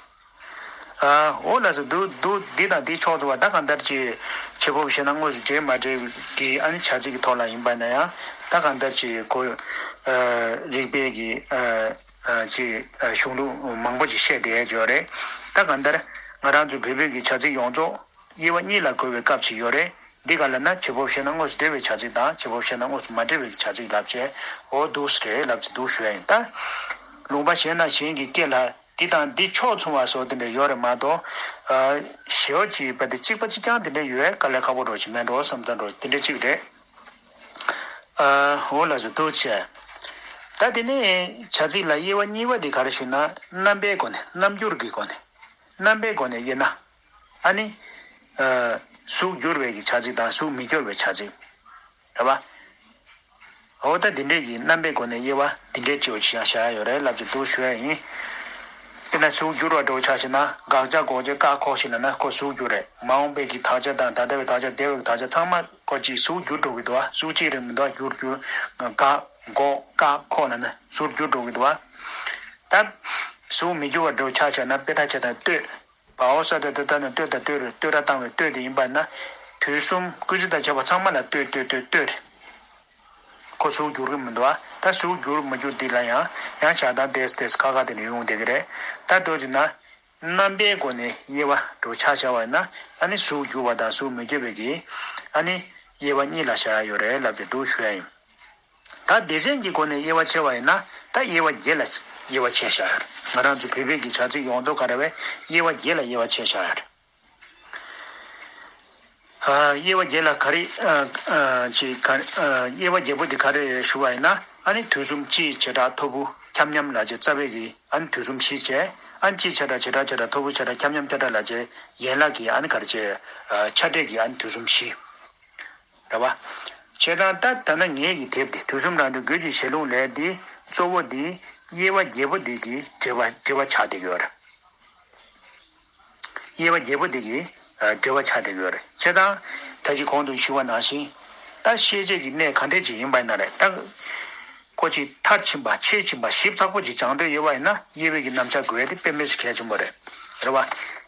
ཨ། འོ་ལགས་སོ། འདུག་འདུག་འདི་དང་འདི་ཕྱོགས་སུ་བ་ད་གང་ལྟར་ཅིག་བྱེད་པོ་བྱས་ན་དངོས་སུ་འབྲེལ་མ་འབྲེལ་གྱི་ཨ་ནི་བྱ་ཚིག་གི་ཐོག་ལ་ཡིན་པ་ན་ཡང་། ད་གང་ལྟར་ཅིག་གོ། ཨ། རིགས་པའི་གི། ཨ། ཨ། ཅིག་ཨ། གཞུང་ལུགས་མང་པོ་ཅིག་བཤད་བསྡད་ཡོད་རེད། ད་གང་ལྟར་ང་རང་ཚོ་བོད་པའི་གི་བྱ་ཚིག་ཡོངས་རྫོགས་དབྱེ་བ་གཉིས་ལ་བགོ་བའི་སྐབས་ཅིག་ཡོད་རེད། འདི་ག་ལ་ན་བྱེད་པོ་བྱས་ན་དངོས་སུ་འབྲེལ་བའི་བྱ་ཚིག་དང་། བྱེད་པོ་བྱས་ན་དངོས་སུ་མ་འབྲེལ་བའི་བྱ་ཚིག་ལབ་བྱས། འོ་འདུག་སེ་རེད་ལབ་ཅིག་འདུག་ཞུ་ཡ་ཡིན། ད་ལུང་པ་གཞན་ན་གཞན་གྱི་སྐད་ལ་འདི་དང་འདི་ཕྱོགས་མཚུངས་པ་བཟོ་དེ་འདྲ་ཡོད་རེད་མ་གཏོགས། ཨ། ཞེ་པོ་ཅིག་བ་དེ་གཅིག་པ་གཅིག་རྐྱང་དེ་འདྲ་ཡོད་དཀའ་ལས་ཁག་པོ་འདྲ་ཅིག་མེད་འགྲོ་བསམ་ད་འགྲོ་དེ་འདྲ་ཅིག་རེད། ཨ། འོ་ལགས་སོ། འདུག་བྱས། ད་དེ་ནས་བྱ་ཚིག་ལ་དབྱེ་བ་གཉིས་པ་དེ་ག་རེ་ཞུ་ན། རྣམ་པའི་སྒོ་ནས། རྣམ་འགྱུར་གྱི་སྒོ་ནས། རྣམ་པའི་སྒོ་ནས་དབྱེ་ན། ཨ་ནི། ཨ། གཟུགས་བསྒྱུར་བའི་གི་བྱ་ཚིག་དང་གཟུགས་མི་བསྒྱུར་བའི་བྱ་ཚིག། རེད་བ། འོ་ད་འདི་འདྲས་ཀྱི་རྣམ་པའི་སྒོ་ནས་དབྱེ་བ་འདི་འདྲས་ཅིག་ཡོད་ཅེས་ཡང་བཞག་ཡོད་རེད་ལབ་ཅིག་འདུག་ཞུ་ཡ་ཡིན། དཔེར་ན་གཟུགས་བསྒྱུར་བ་འདྲ་བོ་ཆ་བཞག་ན། དགག་བྱ་དགོས་བྱ་བཀག་འགོག་ཞིག་ལབ་ན་ཁོ་གཟུགས་བསྒྱུར་རེད། མ་འོངས་པའི་གི་དག་བྱ་དང་ད་ལྟ་བའི་དག་བྱ་འདས་པའི་གི་དག་བྱ་ཚང་མ་ཁོ་ཅིག་གཟུགས་བསྒྱུར་འགྲོ་གི་འདུག་བ། གཟུགས་གཅིག་རེད་མི་འདུག་བ། བསྒྱུར་བསྒྱུར། དགག་འགོག་བཀག་འགོག་ལབ་ན་གཟུགས་བསྒྱུར་འགྲོ་གི་འདུག་བ། ད་གཟུགས་མི་བསྒྱུར་བ་འདྲ་བོ་ཆ་བཞག་ན། དཔེ་ཐག་བཅད་དང་། ལྟོས། བའོ་ས་ད་ད་ད་ནི་ལྟོས་དང་ལྟོས་རེད། ལྟོས་ར་བཏང་བའི་ལྟོས་དེ་ཡིན་པ་ན། དུས་གསུམ་སྐུལ་ཚིག་དང་བཅས་པ་ཚང་མ་ལ་ལྟོས་ལྟོས་ལྟོས་ལྟོས་རེད། ཁོ་གཟུགས་བསྒྱུར་གི་མི་འདུག་བ། ད་གཟུགས་བསྒྱུར་མི་བསྒྱུར་འདི་ལ་ཡང་ཡང་བཞག་དང་ཏེས་ཏེས་ཁ་ཁ་དེ་ནས་ཡོང་བསྡད་ཀྱི་རེད། ད་ལྟོས་ཅིག་ན། རྣམ་པའི་སྒོ་ནས་དབྱེ་བ་འདྲ་བོ་ཆ་བཞག་པ་ཡིན་ན། ཨ་ནི་གཟུགས་བསྒྱུར་བ་དང་གཟུགས་མི་བསྒྱུར་བའི་གི་ཨ་ནི་དབྱེ་བ་གཉིས་ལ་བཞག་ཡ་ཡོད་རེད་ལབ་ཅིག་འདུག་ཞུ་ཡ་ཡིན། ད་སྡེ་ཚན་གྱི་སྒོ་ནས་དབྱེ་བ་ཕྱེ་བ་ཡིན་ན། ད་དབྱེ་བ་བརྒྱད་ལ་དབྱེ་བ་ཕྱེ་བཞག་ཡོད་རེད། ང་རང་ཚོ་བོད་པའི་གི་བྱ་ཚིག་ཡོངས་རྫོགས་ག་རེ་བས་དབྱེ་བ་བརྒྱད་ལ་དབྱེ་བ་ཕྱེ་བཞག་ཡོད་རེད། ཨ། དབྱེ་བ་བརྒྱད་ལ་ག་རེ། ཨ། ཨ། ཅིག་ག་ཨ། དབྱེ་བ་བརྒྱད་པོ་འདི་ག་རེ་ཞུ་བ་ཡིན་ན། ཨ་ནི་དུས་གསུམ་སྤྱི་བྱེ་བྲག་ཐོར་བུ་ཁྱབ་མཉམ་ལ་བྱས་རྩ་བའི་གི་ཨ་ནི་དུས་གསུམ་བཞི་བྱས། ཨ་ནི་སྤྱི་བྱེ་བྲག་བྱེ་བྲག་བྱེ་བྲག་ཐོར་བུ་བྱེ་བྲག་ཁྱབ་མཉམ་བྱེ་བྲག་ལ་བྱས་ཡན་ལག་གི་ཨ་ནི་ག་རེ་བྱས། ཨ། ཆ་འདྲེས་ཀྱི་ཨ་ནི་དུས་གསུམ་བཞི། རེད་བ། བྱས་ཙང་ད་ད་ནི་ངེད་ཀྱི་དེབ་འདི་དུས་གསུམ་རང་གྲོལ་རྒྱུད་ཀྱི་ཞལ་ལུང་ལས་འདི་གཙོ་བོ་འདི་དབྱེ་བ་བརྒྱད་པོ་འདི་གི་འགྲེལ་པ་འགྲེལ་པ་ཆགས་བསྡད་ཀྱི་ཡོད་རེད། དབྱེ་བ་བརྒྱད་པོ་འདི་གི་ཨ་འགྲེལ་པ་ཆགས་བསྡད་ཀྱི་ཡོད་རེད། བྱས་ཙང་ད་ཅི་གོང་དུ་ཞུས་པ་ནང་བཞིན། ད་ཤེས་བྱེད་ཀྱི་གནས་ག་འདྲས་ཅིག་ཡིན་པ་ཡིན་ན་རེད། ད་ཁོ་ཅིག་མཐར་ཕྱིན་པ་ཕྱིར་ཕྱིན་པ་ཞིབ་ཚགས་པོ་ཅིག་སྦྱང་འདོད་ཡོད་པ་ཡིན་ན། དབྱེ་བའི་གི་རྣམ་གཞག་དགོས་ཡ་དེ་དཔེ་མི་སྲིད་གལ་ཆེན་པོ་རེད། རེད་བ།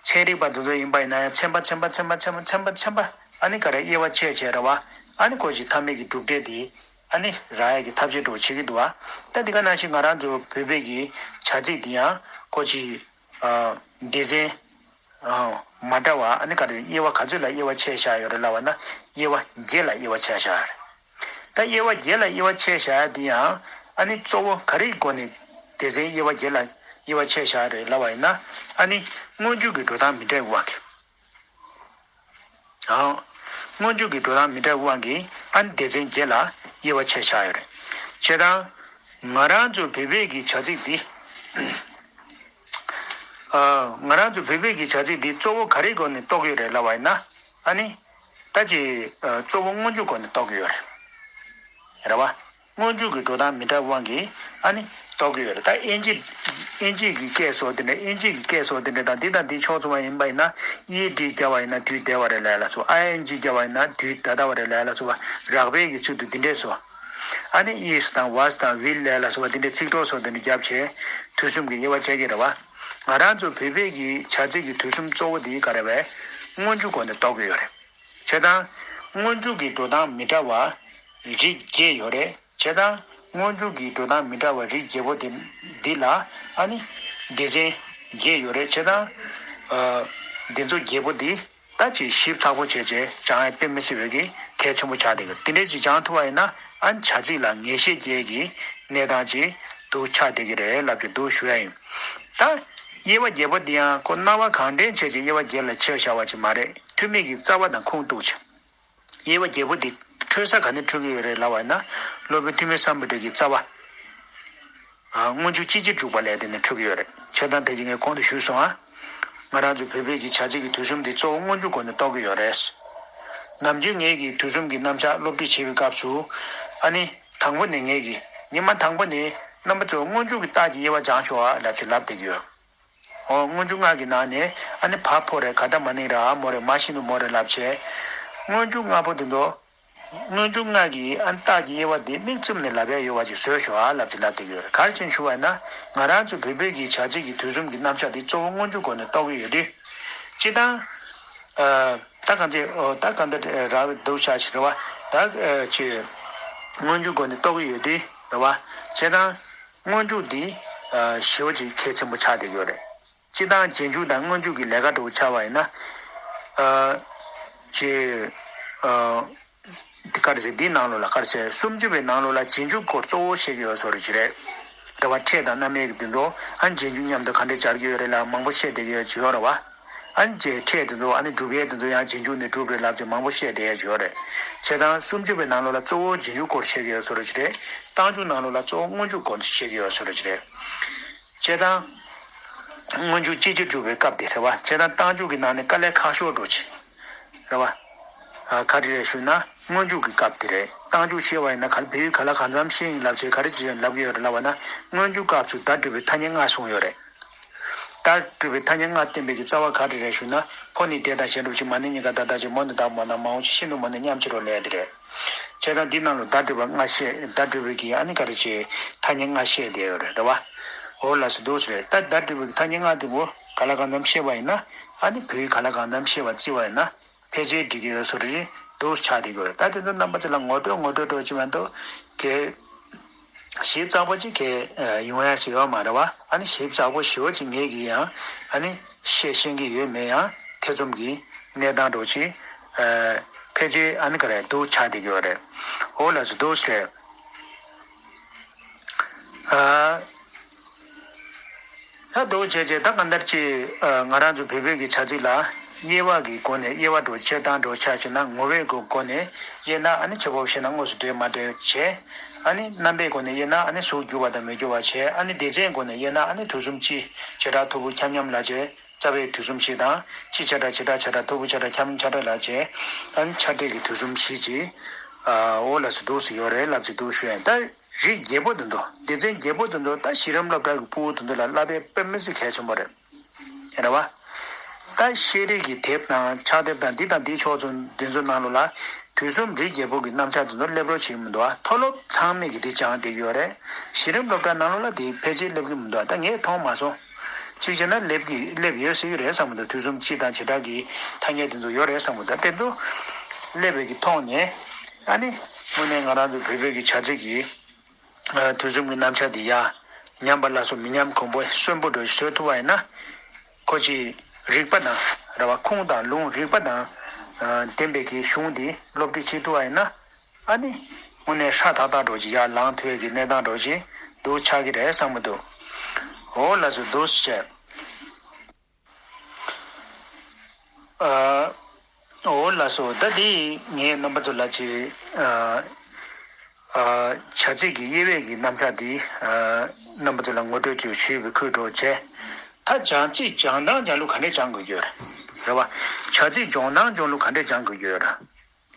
ཚན་རིག་པ་དེ་ཚོ་ཡིན་པ་ཡིན་ན་ཡང་ཚན་པ་ཚན་པ་ཚན་པ་ཚན་པ་ཚན་པ་ཚན་པ། ཨ་ནི་ག་རེ་དབྱེ་བ་ཕྱེ་བྱས་རེད་བ། ཨ་ནི་ཁོ་ཅིག་མཐའ་མའི་གི་གྲུབ་འབྲས་དེ་ཨ་ནི་རག་ཡ་གི་ཐབས་ཤེས་འདྲ་བོ་བྱེད་ཀྱི་འདུག་བ། ད་འདི་ག་ནང་བཞིན་ང་རང་ཚོ་བོད་པའི་གི་བྱ་ཚིག་འདི་ཡང་ཁོ་ཅིག་ཨ། སྡེ་ཚན་ཨ་མ་འདྲ་བ། ཨ་ནི་ག་རེ་དབྱེ་བ་ག་ཚོད་ལ་དབྱེ་བ་ཕྱེ་བཞག་ཡོད་རེད་ལབ་པ་ན། དབྱེ་བ་བརྒྱད་ལ་དབྱེ་བ་ཕྱེ་བཞག་ཡོད་རེད། ད་དབྱེ་བ་བརྒྱད་ལ་དབྱེ་བ་ཕྱེ་བཞག་ཡ་འདི་ཡང་ཨ་ནི་གཙོ་བོ་ག་རེའི་སྒོ་ནས་སྡེ་ཚན་དབྱེ་བ་བརྒྱད་ལ་དབྱེ་བ་ཕྱེ་བཞག་རེད་ལབ་པ་ཡིན་ན། ཨ་ནི་སྔོན་འཇུག་གི་འགྲོ་སྟངས་མི་འདྲ་བའི་དབང་གིས། ཨང་། སྔོན་འཇུག་གི་འགྲོ་སྟངས་མི་འདྲ་བའི་དབང་གིས་ཨ་ནི་སྡེ་ཚན་བརྒྱད་ལ་དབྱེ་བ་ཕྱེ་བཞག་ཡོད་རེད། བྱས་ཙང་ང་རང་ཚོ་བོད་པའི་གི་བྱ་ཚིག་འདི། ཨ། ང་རང་ཚོ་བོད་པའི་གི་བྱ་ཚིག་འདི་གཙོ་བོ་ག་རེའི་སྒོ་ནས་རྟོགས་ཡོད་རེད་ལབ་པ་ཡིན་ན། ཨ་ནི། ད་ཅི་ཨ་གཙོ་བོ་སྔོན་འཇུག་སྒོ་ནས་རྟོགས་ཀྱི་ཡོད་རེད། རེད་བ། སྔོན་འཇུག་གི་འགྲོ་སྟངས་མི་འདྲ་བའི་དབང་གིས་ཨ་ནི་རྟོགས་ཀྱི་ཡོད་རེད། ད་དབྱིན་ཇི་དབྱིན་ཇི་གི་སྐད་སོགས་དེ་འདྲ། དབྱིན་ཇི་གི་སྐད་སོགས་དེ་འདྲ་དང་འདི་དང་འདི་ཕྱོགས་མཚུངས་པ་ཡིན་པ་ཡིན་ན། ཨི་ཌི་བརྒྱབ་པ་ཡིན་ན་དུས་འདས་པ་རེད་ལབ་ཡ་ལ་སོགས། ཨའི་ཨེན་ཇི་བརྒྱབ་པ་ཡིན་ན་དུས་ད་ལྟ་བ་རེད་ལབ་ཡ་ལ་སོགས་པ། རགས་པའི་གི་ཚུལ་དུ་འདི་འདྲས་སོ། ཨ་ནི་ཨིས་དང་ཝས་དང་ཝིལ་ལབ་ཡ་ལ་སོགས་པ་འདི་འདྲའི་ཚིག་གྲོགས་སོགས་དེ་འདྲ་བརྒྱབ་བྱས་དུས་གསུམ་གྱི་དབྱེ་བ་ཕྱེ་གི་རེད་བ། ང་རང་ཚོ་བོད་པའི་གི་བྱ་ཚིག་གི་དུས་གསུམ་གཙོ་བོ་དེ་ག་རེ་བས། སྔོན་འཇུག་སྒོ་ནས་རྟོགས་ཀྱི་ཡོད་རེད། བྱས་ཙང་། སྔོན་འཇུག་གི་འགྲོ་སྟངས་མི་འདྲ་བ་རིགས་བརྒྱད་ཡོད་རེད། བྱས་ཙང་། སྔོན་འཇུག་གི་འགྲོ་སྟངས་མི་འདྲ་བ་རིགས་བརྒྱད་པོ་དེ་འདི་ལ་ཨ་ནི་སྡེ་ཚན་བརྒྱད་ཡོད་རེད། བྱས་ཙང་། ཨ། འདི་ཚོ་བརྒྱད་པོ་འདི་ད་ཅིག་ཞིབ་ཚགས་པོ་བྱས་བྱས་སྦྱང་ཡ་དཔེ་མི་སྲིད་པའི་གི་གལ་ཆེན་པོ་ཆགས་བསྡད་ཀྱི་རེད། དེ་འདྲས་ཅིག་སྦྱང་ཐུབ་པ་ཡིན་ན་ཨ་ནི་བྱ་ཚིག་ལ་ངེས་ཤེས་ཅན་གྱི་གནས་སྟངས་ཅིག་འདུག་ཆགས་བསྡད་ཀྱི་རེད་ལབ་ཀྱི་འདུག་ཞུ་ཡ་ཡིན། ད། དབྱེ་བ་བརྒྱད་པོ་འདི་ཡང་ཁོ་སྣང་བ་གང་དྲན་བྱས་ཀྱི་དབྱེ་བ་བརྒྱད་ལ་ཕྱེ་བཞག་པ་ཅིག་མ་རེད། ཐུ་མི་གི་རྩ་བ་དང་ཁུངས་གཏུགས་བྱས། དབྱེ་བ་བརྒྱད་པོ་འདི་འཕྲོད་ས་ག་ནས་འཕྲོད་ཀྱི་ཡོད་རེད་ལབ་པ་ཡིན་ན། སློབ་དཔོན་ཐུ་མི་སམ་བྷོ་ཊ་གི་རྩ་བ། ཨ། སྔོན་འཇུག་སྤྱི་ཕྱིར་འཇུག་པ་ལས་དེ་ནས་འཕྲོད་ཀྱི་ཡོད་རེད། བྱས་ཙང་དེ་གི་ངས་གོང་དུ་ཞུས་སོང་ཨ། ང་རང་ཚོ་བོད་པའི་གི་བྱ་ཚིག་གི་དུས་གསུམ་འདི་གཙོ་བོ་སྔོན་འཇུག་སྒོ་ནས་རྟོགས་ཀྱི་ཡོད་རེད། ནམ་རྒྱུན་ངས་ཀྱི་དུས་གསུམ་གྱི་རྣམ་གཞག་སློབ་ཁྲིད་བྱེད་པའི་སྐབས་སུ། ཨ་ནི། དང་པོ་ནས་ངས་ཀྱི་ཉི་མ་དང་པོ་ནས་རྣམ་པ་ཚོ་སྔོན་འཇུག་གི་རྟགས་ཀྱི་དབྱེ་བ་སྦྱང་ཤོག་ཨ་ལབ་ཅིག་ལབ་བསྡད་ཀྱི་ཡོད། འོ། སྔོན་འཇུག་ལྔ་གི་ནང་ནས་ཨ་ནི་བ་ཕོ་རེད། ག་ད་མ་ནིང་ར་འ་མོ་རེད། མ་ཤི་ནུ་མོ་རེད་ལབ་བྱས། སྔོན་འཇུག་ལྔ་པོ་དེ་ཚོ། སྔོན་འཇུག་ལྔ་གི་ཨ་ནི་རྟགས་ཀྱི་དབྱེ་བ་དེ་དམིགས་བཙུམ་ནས་ལབ་ཡ་ཡོད་པ་ཅིག་བཟོས་ཤོག་ཨ་ལབ་ཅིག་ལབ་བསྡད་ཀྱི་ཡོད་རེད། ག་རེ་བྱས་ནས་ཞུ་བ་ཡིན་ན། ང་རང་ཚོ་བོད་པའི་གི་བྱ་ཚིག་གི་དུས་གསུམ་གྱི་རྣམ་གཞག་དེ་གཙོ་བོ་སྔོན་འཇུག་སྒོ་ནས་རྟོགས་ཀྱི་ཡོད་དུས། སྤྱིར་བཏང་། ཨ། ད་གང་ཅི། ཨོ། ད་གང་ལྟར་རགས་པའི་འདུག་ཆགས་ཤིག་རེད་བ། ད། ཨ། ཅི། སྔོན་འཇུག་སྒོ་ནས་རྟོགས་ཀྱི་ཡོད་དུས་རེད་བ། བྱས་ཙང་། སྔོན་འཇུག་འདི། ཨ། ཞེ་པོ་ཅིག་གལ་ཆེན་པོ་ཆགས་བསྡད་ཡོད་རེད། སྤྱིར་བཏང་རྗེས་འཇུག་དང་སྔོན་འཇུག་གི་ལས་ཀ་འདྲ་བོ་ཆགས་པ་ཡིན་ན། ཨ། ཅི། ཨ། འདི་ག་རེ་ཟེར། འདིའི་ནང་ལོགས་ལ་ག་རེ་ཟེར། སུམ་ཅུ་པའི་ནང་ལོགས་ལ་རྗེས་འཇུག་སྐོར་གཙོ་བོ་བཤད་ཀྱི་ཡོད་བཟོ་འདྲ་ཅིག་རེད། རེད་བ། ཕྲད་དང་རྣམ་དབྱེ་གི་འདི་ཚོ་ཨ་རྗེས་འཇུག་མཉམ་དུ་ག་འདྲས་སྦྱར་གྱི་ཡོད་རེད་ལབ་མང་པོ་བཤད་བསྡད་ཀྱི་ཡོད་ཅིག་ཡོད་རེད་བ། ཨ་ནི་རྗེས་ཕྲད་དེ་ཚོ་ཨ་ནི་སྒྲུབ་ཡས་དེ་ཚོ་ཡང་རྗེས་འཇུག་ནས་གྲུབ་རེད་ལབ་ཅིག་མང་པོ་བཤད་བསྡད་ཡས་ཅིག་ཡོད་རེད། བྱས་ཙང་སུམ་ཅུ་པའི་ནང་ལོགས་ལ་གཙོ་བོ་རྗེས་འཇུག་སྐོར་བཤད་ཀྱི་ཡོད་བཟོ་འདྲ་ཅིག་རེད། རྟགས་འཇུག་ནང་ལོགས་ལ་གཙོ་བོ་སྔོན་འཇུག་སྐོར་བཤད་ཀྱི་ཡོད་བཟོ་འདྲ་ཅིག་རེད། བྱས་ཙང་། སྔོན་འཇུག་སྤྱི་ཕྱིར་འཇུག་པའི་སྐབས་དེ་རེད་བ། བྱས་ཙང་རྟགས་འཇུག་གི་ནང་ནས་དཀའ་ལས་ཁག་ཤོས་འདྲ་བོ་ཅིག་རེད་བ། ཨ། ག་རེ་རེད་ཞུ་ན་སྔོན་འཇུག་གི་སྐབས་དེ་རེད། རྟགས་འཇུག་བཤད་པ་ཡིན་ན་ག་ལ་བོད་ཡིག་ག་ལ་གང་འཚམ་ཤེས་ཡིན་ལབ་བྱས་ག་རེ་བྱས་ལབ་ཀྱི་ཡོད་རེད་ལབ་པ་ན། སྔོན་འཇུག་སྐབས་སུ་བརྡ་སྤྲོད་པའི་ཐ་སྙད་ལྔ་གསུངས་ཡོད་རེད། བརྡ་སྤྲོད་པའི་ཐ་སྙད་ལྔ་བསྟན་པའི་གི་རྩ་བ་ག་རེ་རེད་ཞུ་ན། ཕོ་ནི་དེ་དང་གཞན་སྒྲུབ་ཕྱིར། མ་ནི་གཉིས་ཀ་བརྡ་རྟགས་ཕྱིར། མོ་ནི་བདག་མོ་དང་མ་འོངས་ཕྱིར། ཤི་ནུ་མོ་ནི་མཉམ་ཕྱིར་རོ་ལས་དེ་རེད། བྱས་ཙང་འདི་ནང་ལ་བརྡ་སྤྲོད་པ་ལྔ་བཤད། བརྡ་སྤྲོད་པའི་གི་ཨ་ནི་ག་རེ་བྱས་ཐ་སྙད་ལྔ་བཤད་བསྡད་ཡོད་རེད། རེད་བ། འོ་ལགས་སོ། འདུག་སེ་རེད། ད་བརྡ་སྤྲོད་པའི་གི་ཐ་སྙད་ལྔ་དེ་བོ་ག་ལ་གང་འཚམ་བཤད་པ་ཡིན་ན། ཨ་ནི་བོད་ཡིག་ག་ལ་གང་འཚམ་བཤད་པ་བརྩི་བ་ཡིན་ན། ཕལ་ཆེར་འགྲིག་གི་ཡོད་བཟོ་འདྲ་ཅིག་འདུག་ཆགས་བསྡད་ཀྱི་ཡོད་རེད། ད་དེ་ཚོ་རྣམ་པ་ཚོ་ལ་ངོ་སྤྲོད་ངོ་སྤྲོད་འདྲ་བོ་ཅིག་མ་གཏོགས་གལ་ཞིབ་ཚགས་པོ་ཅིག་གལ་ཡོང་ཡ་ཞིག་ཡོད་མ་རེད་བ། ཨ་ནི་ཞིབ་ཚགས་པོ་ཞེ་པོ་ཅིག་ངེད་ཀྱིས་ཡང་ཨ་ནི་བཤད་ཤེས་ཀྱི་ཡོད་མེད་ཡང་ཐེ་ཚོམ་གྱི་གནས་སྟངས་འདྲ་བོ་ཅིག་ཨ། ཕལ་ཆེར་ཨ་ནི་ག་རེ་འདུག་ཆགས་བསྡད་ཀྱི་ཡོད་རེད། འོ་ལགས་སོ། འདུག་སེ་རེད། ཨ། ད་འདུག་བྱས་བྱས་ད་གང་ལྟར་ཅིག་ཨ། ང་རང་ཚོ་བོད་བོད་ཀྱི་བྱ་ཚིག་ལ་དབྱེ་བ་གི་སྒོ་ནས་དབྱེ་བ་འདྲ་བོ་ཕྱེ་སྟངས་འདྲ་བོ་ཆ་བཞག་ན། ངོ་བོའི་སྒོ་སྒོ་ནས་དབྱེ་ན་ཨ་ནི་བྱེད་པ་ཞེ་ན་དངོས་སུ་འབྲེལ་མ་འབྲེལ་བྱས། ཨ་ནི་རྣམ་པའི་སྒོ་ནས་དབྱེ་ན་ཨ་ནི་གཟུགས་འགྱུར་བ་དང་མི་འགྱུར་བ་བྱས། ཨ་ནི་སྡེ་ཚན་སྒོ་ནས་དབྱེ་ན་ཨ་ནི་དུས་གསུམ་སྤྱི་བྱེ་བྲག་ཐོར་བུ་ཁྱབ་མཉམ་ལ་བྱས། རྩ་བའི་དུས་གསུམ་བཞི་དང་། སྤྱི་ཆ་འདྲ་བྱེ་བྲག་ཆ་འདྲ་ཐོར་བུ་ཆ་འདྲ་ཁྱབ་མཉམ་ཆ་འདྲ་ལ་བྱས། ཨ་ནི་ཆ་འདྲ་གི་དུས་གསུམ་བཞི་ཅིག་ཨ། འོ་ལགས་སོ། འདུག་སེ་ཡོད་རེད་ལབ་ཅིག་འདུག་ཞུ་ཡ་ཡིན། ད་རིགས་བརྒྱད་པོ་དེ་ཚོ། སྡེ་ཚན་བརྒྱད་པོ་དེ་ཚོ་ད་གཞི་རིམ་སློབ་གྲྭ་གི་ཕྲུ་གུ་དེ་ཚོ་ལ་བསླབ་པའི་དཔེ་མི་སྲིད་གལ་ཆེན་པོ་རེད། རེད་བ། ད་ཤེས་རིག་གི་དེབ་དང་ཕྱག་དེབ་དང་འདི་དང་འདིའི་ཕྱོགས་ཚོ་འདི་ཚོ་ནང་ལོགས་ལ་དུས་གསུམ་རིགས་བརྒྱད་པོ་གི་རྣམ་གཞག་དེ་ཚོ་སླེབས་རོགས་བྱེད་ཀྱི་མི་འདུག་ཨ། མཐོ་སློབ་ཚང་མས་ཀྱི་འདི་སྦྱངས་བསྡད་ཀྱི་ཡོད་རེད། གཞི་རིམ་སློབ་གྲྭ་ནང་ལོགས་ལ་དེ་ཕལ་ཆེར་སླེབས་ཀྱི་མི་འདུག་ཨ། ད་ངས་མཐོང་མ་སོང་། གཅིག་བྱས་ན་སླེབས་ཀྱི་སླེབས་ཡོད་སྲིད་ཀྱི་རེད་བསམ་གྱི་འདུག་དུས་གསུམ་སྤྱི་དང་བྱེ་བྲག་གི་ཐ་སྙད་དེ་ཚོ་ཡོད་རེད་བསམ་གྱི་འདུག་དེ་ཚོ་སླེབས་པའི་གི་ཐོག་ནས་ཨ་ནི་དངོས་གནས་ང་རང་ཚོ་བོད་བོད་ཀྱི་བྱ་ཚིག་གི་ཨ། དུས་གསུམ་གྱི་རྣམ་གཞག་འདི་ཡ་ཉམས་པ་སླར་གསོ་མི་ཉམས་གོང་འཕེལ་གསོན་པོ་འདྲ་བཟོ་ཐུབ་པ་ཡིན་ན། ཁོ་ཅིག་རིག་པ་དང་རེད་བ། ཁུངས་དང་ལུང་རིག་པ་དང་ཨ། ལྡན་པའི་གི་གཞུང་འདི་སློབ་ཁྲིད་བྱེད་ཐུབ་པ་ཡིན་ན། ཨ་ནི་དངོས་གནས་ཧྲ་ཐག་ཐག་འདྲ་ཅིག་ཡར་ལངས་ཐུབ་ཡས་ཀྱི་གནས་སྟངས་འདྲ་ཅིག་འདུག་ཆགས་ཀྱི་རེད་བསམ་གྱི་འདུག་འོ་ལགས་སོ། འདུག་སེ་བྱས། ཨ། འོ་ལགས་སོ། ད་འདི་ངས་རྣམ་པ་ཚོ་ལ་ཅིག་ཨ། ཨ། བྱ་ཚིག་གི་དབྱེ་བའི་གི་རྣམ་གཞག་འདི་ཨ། རྣམ་པ་ཚོ་ལ་ངོ་སྤྲོད་ཅིག་ཞུས་པའི་ཁུལ་འདྲ་བྱས། ད་བྱ་ཚིག་སྦྱང་སྟངས་སྦྱང་ལུགས་ག་འདྲས་སྦྱང་དགོས་ཀྱི་ཡོད་རེད། རེད་བ། བྱ་ཚིག་སྦྱོང་སྟངས་སྦྱོང་ལུགས་ག་འདྲས་སྦྱང་དགོས་ཀྱི་ཡོད་རེད།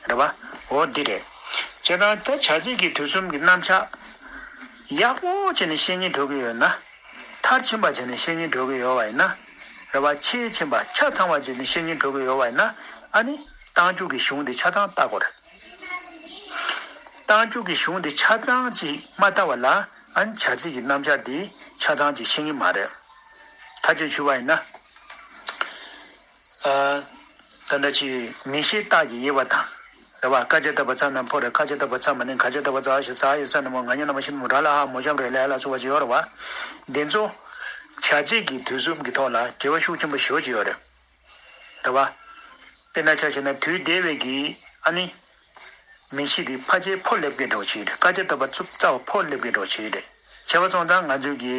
རེད་བ། འོ་འདི་རེད། བྱས་ཙང་ད་བྱ་ཚིག་གི་དུས་གསུམ་གྱི་རྣམ་གཞག་ཡག་པོ་བྱས་ནས་ཤེས་སྙིང་འདོད་ཀྱི་ཡོད་ན། མཐར་ཕྱིན་པ་བྱས་ནས་ཤེས་སྙིང་འདོད་ཀྱི་ཡོད་པ་ཡིན་ན། རེད་བ། ཕྱིར་ཕྱིན་པ་ཆ་ཚང་བ་བྱས་ནས་ཤེས་སྙིང་འདོད་ཀྱི་ཡོད་པ་ཡིན་ན། ཨ་ནི་རྟགས་འཇུག་གི་གཞུང་དེ་ཆ་ཚང་བལྟ་དགོས་རེད། རྟགས་འཇུག་གི་གཞུང་དེ་ཆ་ཚང་ཅིག་མ་བལྟ་བ་ལ། ཨ་ནི་བྱ་ཚིག་གི་རྣམ་གཞག་འདི་ཆ་ཚང་ཅིག་ཤེས་ཀྱི་མ་རེད། ཁ་ཆེ་ཞུ་བ་ཡིན་ན། ཨ། ད་ལྟ་ཅིག་མིང་གཞི་རྟགས་ཀྱི་དབྱེ་བ་དང་། རེད་བ། ཀ་ཅ་ད་བ་ཚ་ན་ཕོ་རེད། ཁ་ཅ་ད་བ་ཚ་མ་ནིང་། ག་ཅ་ད་བ་ཛ་ཞབས་ཟ་ཡ་ས་ན་མོ། ང་ཉ་ན་མ་ཤི་མོ། ར་ལ་ཧ་མོ་ཞབས་རེ་ལ་ཡ་ལ་སོགས་པ་ཅིག་ཡོད་རེད་བ། འདི་ཚོ་བྱ་ཚིག་གི་དུས་གསུམ་གྱི་ཐོག་ལ་འབྲེལ་བ་ཤུགས་ཆེན་པོ་ཞེ་པོ་ཅིག་ཡོད་རེད། རེད་བ། དཔེར་ན་ཆ་བཞག་ན་དུས་འདས་པའི་གི་ཨ་ནི། མིང་གཞི་དེ་ཕལ་ཆེར་ཕོ་སླེབས་མཁན་འདྲ་བོ་ཅིག་རེད། ཀ་ཅ་ད་བ་ཚུབ་རྩ་བ་ཕོ་སླེབས་མཁན་འདྲ་བོ་ཅིག་རེད། བྱས་པ་སོང་ཙང་ང་ཚོའི་གི་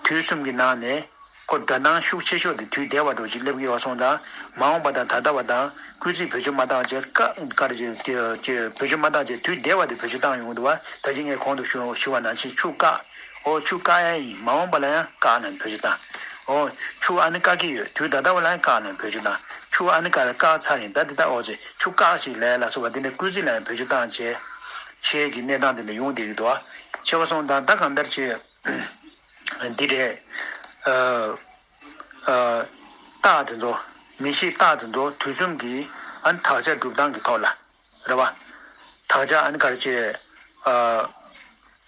དུས་གསུམ་གྱི་ནང་ནས་ཁོ་སྒྲ་གདངས་ཤུགས་ཆེ་ཤོས་དེ་དུས་འདས་པ་འདྲ་བོ་ཅིག་སླེབས་ཀྱི་ཡོད་པ་སོང་ཙང་། མ་འོངས་པ་དང་ད་ལྟ་བ་དང་སྐུལ་ཚིག་བེད་སྤྱོད་མ་བཏང་བྱས། ཀ་ག་རེ་བྱས་ཀྱི་བེད་སྤྱོད་མ་བཏང་བྱས། དུས་འདས་པ་དེ་བེད་སྤྱོད་བཏང་ཡོང་གི་འདུག་བ། ད་ཅི་ངས་གོང་དུ་ཞུ་ཞུ་བ་ནང་བཞིན་ཆུ་བཀག་འོ་ཆུ་བཀག་ཡ་ཡིན། མ་འོངས་པ་ལ་ཡང་བཀག་ནས་བེད་སྤྱོད་བཏང་། འོ་ཆུ་ཨ་ནི་བཀག་གི་ཡོད། དུས་ད་ལྟ་བ་ལ་ཡང་བཀག་ནས་བེད་སྤྱོད་བཏང་། ཆུ་ཨ་ནི་བཀག་བཀག་ཚར་ཡིན། ད་འདི་ལྟ་འོ་ཚེ་ཆུ་བཀག་ཞིག་ལས་ལ་སོགས་པ་འདི་ནི་སྐུལ་ཚིག་ལ་ཡང་བེད་སྤྱོད་བཏང་བྱས། ཆེ་གི་གནས་སྟངས་དེ་ནི་ཡོང་བསྡད་ཀྱི་འདུག་བ། བྱས་པ་སོང་ཙང་ད་གང་ལྟར་བྱས། འདི་རེད། ཨ། ཨ། རྟགས་དེ་ཚོ། མིང་གཞི་རྟགས་དེ་ཚོ་དུས་གསུམ་གྱི་ཨ་ནི་དག་ཆ་སྒྲུབ་སྟངས་ཀྱི་ཐོག་ལ། རེད་བ། དག་ཆ་ཨ་ནི་ག་རེ་བྱས། ཨ།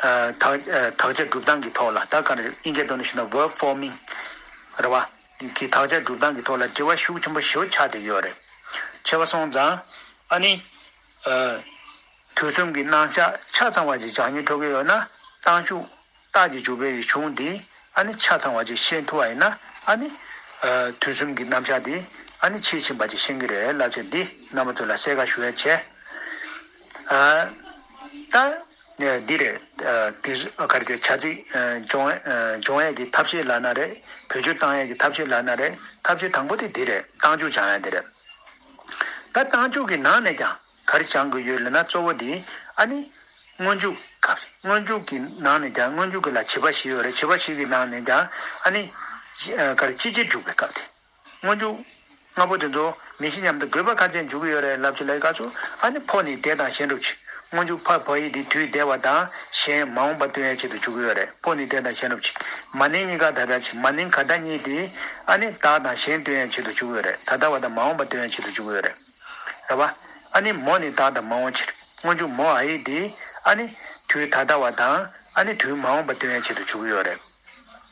ཨ། དག་ཨ། དག་ཆ་སྒྲུབ་སྟངས་ཀྱི་ཐོག་ལ། ད་ག་རེ་ཨིན་སྐད་ཐོག་ནས་ཞུས་ན་verb forming རེད་བ། གི་དག་ཆ་སྒྲུབ་སྟངས་ཀྱི་ཐོག་ལ་འབྲེལ་བ་ཤུགས་ཆེན་པོ་ཞེ་པོ་ཆགས་བསྡད་ཀྱི་ཡོད་རེད། བྱས་པ་སོང་ཙང་ཨ་ནི། ཨ། དུས་གསུམ་གྱི་རྣམ་གཞག་ཆ་ཚང་བ་ཅིག་སྦྱང་སྙིང་འདོད་ཀྱི་ཡོད་ན། རྟགས་འཇུག་རྟགས་ཀྱི་འཇུག་པའི་གཞུང་འདི་ཨ་ནི་ཆ་ཚང་བ་ཅིག་ཤེས་ཐུབ་པ་ཡིན་ན། ཨ་ནི། ཨ། དུས་གསུམ་གྱི་རྣམ་གཞག་འདི་ཨ་ནི་ཕྱིར་ཕྱིན་པ་ཅིག་ཤེས་ཀྱི་རེད་ལབ་བྱས། འདི་རྣམ་པ་ཚོ་ལ་གསལ་ཁ་ཞུ་ཡ་བྱས། ཨ། ད་འདི་རེད། ཨ། དེ་ག་རེ་བྱས། བྱ་ཚིག་ཨ། སྦྱོང་ཨ། སྦྱོང་ཡས་ཀྱི་ཐབས་ཤེས་ལབ་ན་རེད། བེད་སྤྱོད་བཏང་ཡས་ཀྱི་ཐབས་ཤེས་ལབ་ན་རེད། ཐབས་ཤེས་དང་པོ་དེ་འདི་རེད། རྟགས་འཇུག་སྦྱང་ཡ་འདི་རེད། ད་རྟགས་འཇུག་གི་ནང་ནས་ཀྱང་ག་རེ་སྦྱང་དགོས་ཡོད་ལབ་ན། གཙོ་བོ་དེ་ཨ་ནི། སྔོན་འཇུག་སྐབས། སྔོན་འཇུག་གི་ནང་ནས་ཀྱང་། སྔོན་འཇུག་གི་ལ་བྱེད་པ་བཞི་ཡོད་རེད། བྱེད་པ་བཞི་གི་ནང་ནས་ཀྱང་ཨ་ནི། ཨ། ག་རེ། སྤྱི་བྱེ་འཇུག་པའི་སྐབས་དེ། སྔོན་འཇུག་ལྔ་པོ་དེ་ཚོ་མིང་གཞི་མཉམ་དུ་དགོས་པ་ག་ཚད་འཇུག་གི་ཡོད་རེད་ལབ་ཅིག་ལ། ག་ཚོད། ཨ་ནི་ཕོ་ནི་དེ་དང་གཞན་སྒྲུབ་བྱེད། སྔོན་འཇུག་ཕ་བ་ཡིག་དེ་དུས་འདས་པ་དང་གཞན་མ་འོངས་པ་སྟོན་ཡས་ཆེད་དུ་འཇུག་གི་ཡོད་རེད། ཕོ་ནི་དེ་དང་གཞན་སྒྲུབ་བྱེད། མ་ནིང་གཉིས་ཀ་ད་ལྟ་བྱེད། མ་ནིང་ག་ད་གཉིས་དེ་ཨ་ནི་བདག་དང་གཞན་སྟོན་ཡས་ཆེད་དུ་འཇུག་གི་ཡོད་རེད། ད་ལྟ་བ་དང་མ་འོངས་པ་སྟོན་ཡས་ཆེད་དུ་འཇུག་གི་ཡོད་རེད། རེད་བ། ཨ་ནི་མོ་ནི་བདག་དང་མ་འོངས་ཕྱིར། སྔོན་འཇུག་མོ་ཨ་ཡིག་དེ་ཨ་ནི་དུས་ད་ལྟ་བ་དང་ཨ་ནི་དུས་མ་འོངས་པ་སྟོན་ཡས་ཆེད་དུ་འཇུག་གི་ཡོད་རེད།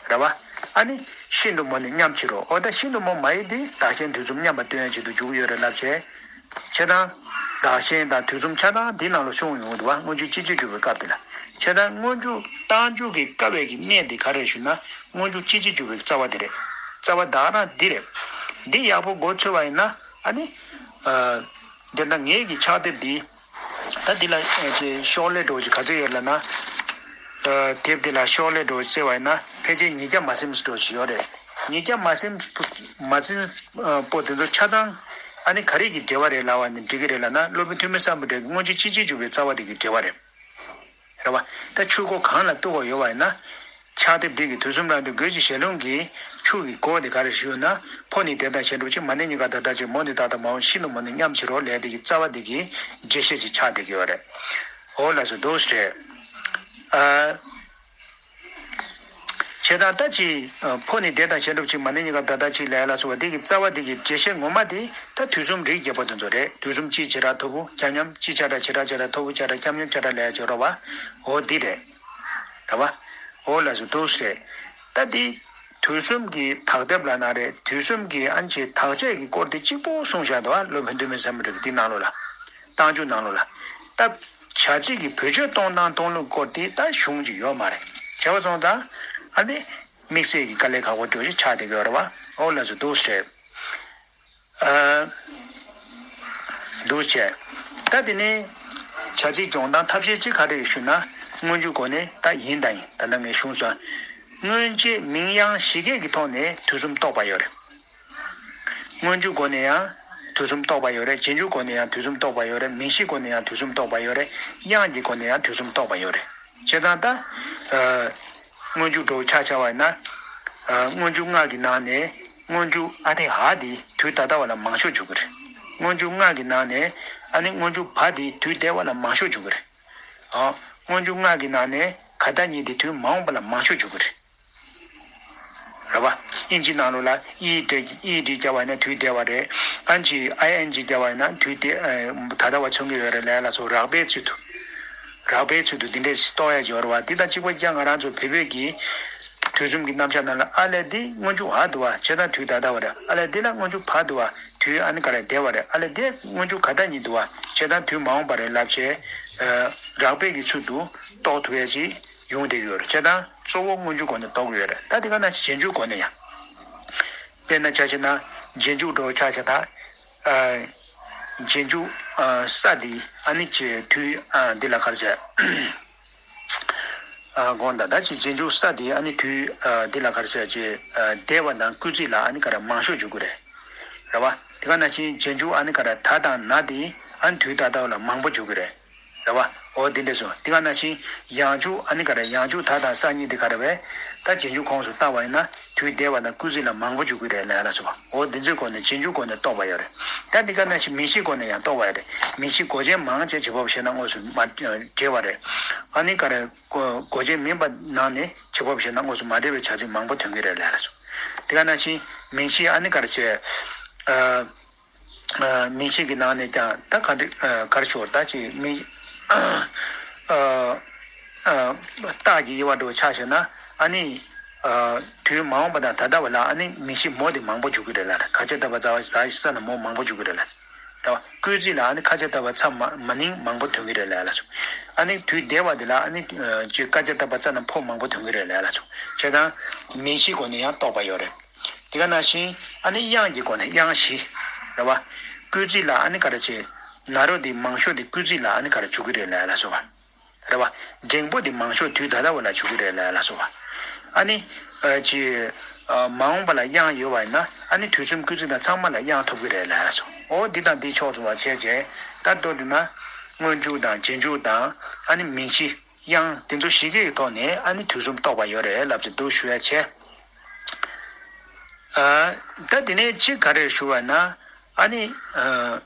རེད་བ། ཨ་ནི་ཤིན་ཏུ་མོ་ནི་མཉམ་བྱེད་རོ། འོ་ད་ཤིན་ཏུ་མོ་མ་ཡིག་དེ་བདག་གཞན་དུས་གསུམ་མཉམ་པ་སྟོན་ཡས་ཆེད་དུ་འཇུག་གི་ཡོད་རེད་ལབ་བྱས། བྱས་ཙང་བདག་གཞན་དང་དུས་གསུམ་ཆ་ཚང་འདི་ནང་ལ་ཤོང་ཡོང་གི་འདུག་བ། སྔོན་འཇུག་སྤྱི་བྱེ་འཇུག་པའི་སྐབས་དེ་ལ། བྱས་ཙང་སྔོན་འཇུག་རྟགས་འཇུག་གི་སྐབས་ཀྱི་གནད་དེ་ག་རེ་རེད་ཞུ་ན། སྔོན་འཇུག་སྤྱི་བྱེ་འཇུག་པའི་རྩ་བ་དེ་རེད། རྩ་བ་བདག་རང་འདི་རེད། འདི་ཡག་པོ་མགོ་ཚོས་པ་ཡིན་ན། ཨ་ནི། ཨ། དེ་འདྲ་ངེད་ཀྱི་ཕྱག་དེབ་འདི། ད་འདི་ལ་ཨ་ཅེ་ཤོག་ལྷེ་འདྲ་བོ་ཅིག་ག་ཚོད་ཡོད་ལབ་ན། ཨ། དེབ་འདི་ལ་ཤོག་ལྷེ་འདྲ་བོ་བརྩེ་བ་ཡིན་ན་ཕལ་ཆེར་ཉིས་བརྒྱ་མ་ཟིན་འདྲ་བོ་ཅིག་ཡོད་རེད། ཉིས་བརྒྱ་མ་ཟིན་མ་ཟིན་པོ་དེ་ཚོ་ཆ་ཚང་ཨ་ནི་ག་རེ་གི་འབྲེལ་བ་རེད་ལབ་པ་ནི་འགྲིག་གི་རེད་ལབ་ན། སློབ་དཔོན་ཐོན་མི་སམ་བྷོ་ཊ་གི་སྔོན་འཇུག་སྤྱི་བྱེ་འཇུག་པའི་རྩ་བ་དེ་གི་འབྲེལ་བ་རེད། རེད་བ། ད་ཆུ་མགོ་གངས་ལ་གཏུགས་པ་ཡོད་པ་ཡིན་ན། ཕྱག་དེབ་འདི་གི་དུས་གསུམ་རང་དུ་དགོས་ཀྱི་ཞལ་ལུང་གི་ཆུ་གི་མགོ་དེ་ག་རེ་ཞུ་ན། ཕོ་ནི་དེ་དང་གཞན་སྒྲུབ་བྱེད། མ་ནིང་གཉིས་ཀ་ད་ལྟ་བྱེད། མོ་ནི་བདག་དང་མ་འོངས། ཤིན་ཏུ་མོ་ནི་མཉམ་བྱེད་རོ་ལབ་དེ་གི་རྩ་བ་དེ་གི་རྒྱས་བཤད་ཅིག་ཆགས་བསྡད་ཀྱི་ཡོད་རེད། འོ་ལགས་སོ། འདུག་སེ་རེད། ཨ། བྱས་ཙང་ད་ཅི། ཕོ་ནི་དེ་དང་གཞན་སྒྲུབ་བྱེད། མ་ནིང་གཉིས་ཀ་ད་ལྟ་བྱེད་ལབ་ཡ་ལ་སོགས་པ་དེ་གི་རྩ་བ་དེ་གི་རྒྱས་བཤད་ངོ་མ་དེ་ད་དུས་གསུམ་རིགས་བརྒྱད་པོ་དེ་ཚོ་རེད། དུས་གསུམ་སྤྱིའི་བྱེ་བྲག་ཐོར་བུ་ཁྱབ་མཉམ། སྤྱིའི་བྱ་བྲལ་བྱེ་བྲག་བྱེ་བྲག་ཐོར་བུ་བྱ་བྲལ་ཁྱབ་མཉམ་བྱ་བྲལ་ལབ་ཡ་ཅིག་ཡོད་རེད་བ། འོ་འདི་རེད། རེད་བ། འོ་ལགས་སོ། འདུག་སེ་རེད། ད་འདི་དུས་གསུམ་གྱི་དག་ཐེབས་ལབ་ན་རེད། དུས་གསུམ་གྱི་ཨ་ནི་ཅིག་དག་བྱ་གི་སྐོར་དེ་གཅིག་པོ་གསུངས་བཞག་འདུག་བ། སློབ་དཔོན་ཐོན་མི་སམ་བྷོ་ཊ་གི་འདི་ནང་ལོགས་ལ། རྟགས་འཇུག་ནང་ལོགས་ལ། ད་བྱ་ཚིག་གི་བེད་སྤྱོད་གཏོང་སྟངས་གཏོང་ལུགས་སྐོར་དེ་ད་གཞུང་ཅིག་ཡོད་མ་རེད། བྱས་པ་སོང་ཙང་ཨ་ནི་དམིགས་བསལ་གྱི་དཀའ་ལས་ཁག་པོ་འདྲ་བོ་ཞིག་ཆགས་བསྡད་ཀྱི་ཡོད་རེད་བ། འོ་ལགས་སོ། འདུག་སེ་རེད། ཨ། འདུག་བྱས། ད་དེ་ནས་བྱ་ཚིག་སྦྱོང་སྟངས་ཐབས་ཤེས་གཅིག་ག་རེ་རེད་ཞུ་ན། སྔོན་འཇུག་སྒོ་ནས་ད་ཡིན་དང་ཡིན། ད་ལྟ་ངས་གཞུང་སོང་། སྔོན་རྗེས་མིང་དབྱངས་བཞི་གས་ཀྱི་ཐོག་ནས་དུས་གསུམ་རྟོགས་པ་ཡོད་རེད། སྔོན་འཇུག་སྒོ་ནས་ཡང་དུས་གསུམ་རྟོགས་པ་ཡོད་རེད། རྗེས་འཇུག་སྒོ་ནས་ཡང་དུས་གསུམ་རྟོགས་པ་ཡོད་རེད། མིང་གཞི་སྒོ་ནས་ཡང་དུས་གསུམ་རྟོགས་པ་ཡོད་རེད། དབྱངས་ཀྱི་སྒོ་ནས་ཡང་དུས་གསུམ་རྟོགས་པ་ཡོད་རེད། བྱས་ཙང་ད། ཨ། སྔོན་འཇུག་འདྲ་བོ་ཆ་བཞག་པ་ཡིན་ན། ཨ། སྔོན་འཇུག་ལྔ་གི་ནང་ནས་སྔོན་འཇུག་ཨ་ཏི་ཧ་དེ་དུས་ད་ལྟ་བ་ལ་མང་ཤོས་འཇུག་གི་རེད། སྔོན་འཇུག་ལྔ་གི་ནང་ནས་ཨ་ནི་སྔོན་འཇུག་བ་དེ་དུས་འདས་པ་ལ་མང་ཤོས་འཇུག་གི་རེད། ཨ། སྔོན་འཇུག་ལྔ་གི་ནང་ནས་ག་ད་ཉིད་དེ་དུས་མ་འོངས་པ་ལ་མང་ཤོས་འཇུག་གི་རེད། རེད་བ། ཨིན་ཇི་ནང་ལོགས་ལ་ཨི་ཌི་ཨི་ཌི་བརྒྱབ་པ་ཡིན་ན་དུས་འདས་པ་རེད། ཨན་ཇི་ཨའི་ཨེན་ཇི་བརྒྱབ་པ་ཡིན་ན་དུས་འདས་ཨ་ད་ལྟ་བ་མཚོན་གྱི་ཡོད་རེད་ལབ་ཡ་ལ་སོགས་རགས་པའི་ཚུལ་དུ། རགས་པའི་ཚུལ་དུ་འདི་འདྲས་རྟོགས་ཡ་ཡོད་རེད་བ། འདི་དང་གཅིག་པ་ཀྱང་ང་རང་ཚོ་བོད་བོད་ཀྱི་དུས་གསུམ་གྱི་རྣམ་གཞག་ནང་ལ་ཨ་ལས་འདི་སྔོན་འཇུག་འ་འདུག་བ། བྱས་ཙང་དུས་ད་ལྟ་བ་རེད། ཨ་ལས་འདི་ལ་སྔོན་འཇུག་བ་འདུག་བ། དུས་ཨ་ནི་ག་རེ་འདས་པ་རེད། ཨ་ལས་འདི་སྔོན་འཇུག་ག་ད་ཉིད་འདུག་བ། བྱས་ཙང་དུས་མ་འོངས་པ་རེད་ལབ་བྱས། ཨ། རགས་པའི་གི་ཚུལ་དུ་རྟོགས་ཐུབ་ཡ་ཅིག་ཡོང་བསྡད་ཡོད་རེད། བྱས་ཙང་གཙོ་བོ་སྔོན་འཇུག་སྒོ་ནས་རྟོགས་ཀྱི་ཡོད་རེད། ད་དེ་ག་ནང་བཞིན་རྗེས་འཇུག་སྒོ་ནས་ཡང་། དཔེར་ན་ཆ་བཞག་ན་རྗེས་འཇུག་འདྲ་བོ་ཆ་བཞག་ད། ཨ། རྗེས་འཇུག་ཨ། ས་འདི་ཨ་ནི་ཅེ་དུས་ཨ། འདི་ལ་ག་རེ་ཟེར། ཨ། དགོངས་དག་ད་ཅེ་རྗེས་འཇུག་ས་འདི་ཨ་ནི་དུས་ཨ། འདི་ལ་ག་རེ་ཟེར་ཅེ། ཨ། འདས་པ་དང་སྐུལ་ཚིག་ལ་ཨ་ནི་ག་རེ་མང་ཤོས་འཇུག་གི་རེད། རེད་བ། དེ་ག་ནང་བཞིན་རྗེས་འཇུག་ཨ་ནི་ག་རེ་ད་དང་ན་འདི་ཨ་ནི་དུས་ད་ལྟ་བ་ལ་མང་པོ་འཇུག་གི་རེད། རེད་བ། འོ་འདི་འདྲས་སོ། དེ་ག་ནང་བཞིན་ཡང་འཇུག་ཨ་ནི་ག་རེ་ཡང་འཇུག་ད་དང་ས་གཉིས་འདི་ག་རེ་བས། ད་རྗེས་འཇུག་ཁོངས་སུ་བཏང་བ་ཡིན་ན་དུས་འདས་པ་དང་སྐུལ་ཚིག་ལ་མང་པོ་འཇུག་གི་རེད་ལབ་ཡ་ལ་སོགས་པ། འོ་འདི་ཚོའི་སྒོ་ནས་རྗེས་འཇུག་སྒོ་ནས་རྟོགས་པ་ཡོད་རེད། ད་འདི་ག་ནང་བཞིན་མིང་གཞིའི་སྒོ་ནས་ཡང་རྟོགས་པ་ཡོད་རེད། མིང་གཞི་སྒོ་ཅན་མང་ཆེ་བྱེད་པ་བྱས་ན་དངོས་སུ་མ་འབྲེལ་བ་རེད། ཨ་ནི་ག་རེ་སྒོ་སྒོ་ཅན་མིན་པ་ནང་ནས་བྱེད་པ་བྱས་ན་དངོས་སུ་མ་འབྲེལ་བའི་བྱ་ཚིག་མང་པོ་ཐོན་གི་རེད་ལབ་ཡ་ལ་སོགས། དེ་ག་ནང་བཞིན་མིང་གཞི་ཨ་ནི་ག་རེ་བྱས། ཨ། ཨ། མིང་གཞི་གི་ནང་ནས་ཀྱང་ད་ག་འདྲ་ཨ། ག་རེ་ཞུ་ད་ཅིག་མིང་ཨ། ཨ། རྟགས་ཀྱི་དབྱེ་བ་འདྲ་བོ་ཆ་བཞག་ན་ཨ་ནི་ཨ། དུས་མ་འོངས་པ་དང་ད་ལྟ་བ་ལ་ཨ་ནི་མིང་གཞི་མོ་དེ་མང་པོ་འཇུག་གི་རེད་ལ། ཁ་ཆེ་ད་བ་ཛ་བ་ཟ་ས་ན་མོ་མང་པོ་འཇུག་གི་རེད་ལ། རེད་བ། སྐུལ་ཚིག་ལ་ཨ་ནི་ཁ་ཆེ་ད་བ་ཚ་མ་མ་ནིང་མང་པོ་ཐོན་གི་རེད་ལ་ལ་སོ། ཨ་ནི་དུས་འདས་པ་དེ་ལ་ཨ་ནི་ཨ། ཅིག་ཁ་ཆེ་ད་བ་ཚ་ན་ཕོ་མང་པོ་ཐོན་གི་རེད་ལ་ལ་སོ། བྱས་ཙང་མིང་གཞིའི་སྒོ་ནས་ཡང་རྟོགས་པ་ཡོད་རེད། དེ་ག་ནང་བཞིན་ཨ་ནི་དབྱངས་ཀྱི་སྒོ་ནས་དབྱངས་བཞི། རེད་བ། སྐུལ་ཚིག་ལ་ཨ་ནི་ག་རེ་བྱེད། ན་རོ་འདི་མང་ཤོས་འདི་སྐུལ་ཚིག་ལ་ཨ་ནི་ག་རེ་འཇུག་གི་རེད་ལ་ལ་སོ་བ། རེད་བ། འགྲེང་བུ་འདི་མང་ཤོས་དུས་ད་ལྟ་བ་ལ་འཇུག་གི་རེད་ལ་ལ་སོ་བ། ཨ་ནི་ཨ། ཅི་ཨ། མ་འོངས་པ་ལ་དབྱངས་ཡོད་པ་ཡིན་ན་ཨ་ནི་དུས་གསུམ་སྐུལ་ཚིག་དང་ཚང་མ་ལ་དབྱངས་ཐོབ་གི་རེད་ལ་ལ་སོ། འོ་འདི་དང་འདི་ཕྱོགས་སུ་བ་བྱས་རྗེས་ད་མདོར་བསྡུ་ན་སྔོན་འཇུག་དང་རྗེས་འཇུག་དང་ཨ་ནི་མིང་གཞི། དབྱངས་དེ་ཚོ་བཞི་ཀའི་ཐོག་ནས་ཨ་ནི་དུས་གསུམ་རྟོགས་པ་ཡོད་རེད་ལབ་ཅིག་འདུག་ཞུ་ཡ་བྱས། ཨ། ད་དེ་ནས་གཅིག་ག་རེ་ཞུ་བ་ན་ཨ་ནི་ཨ།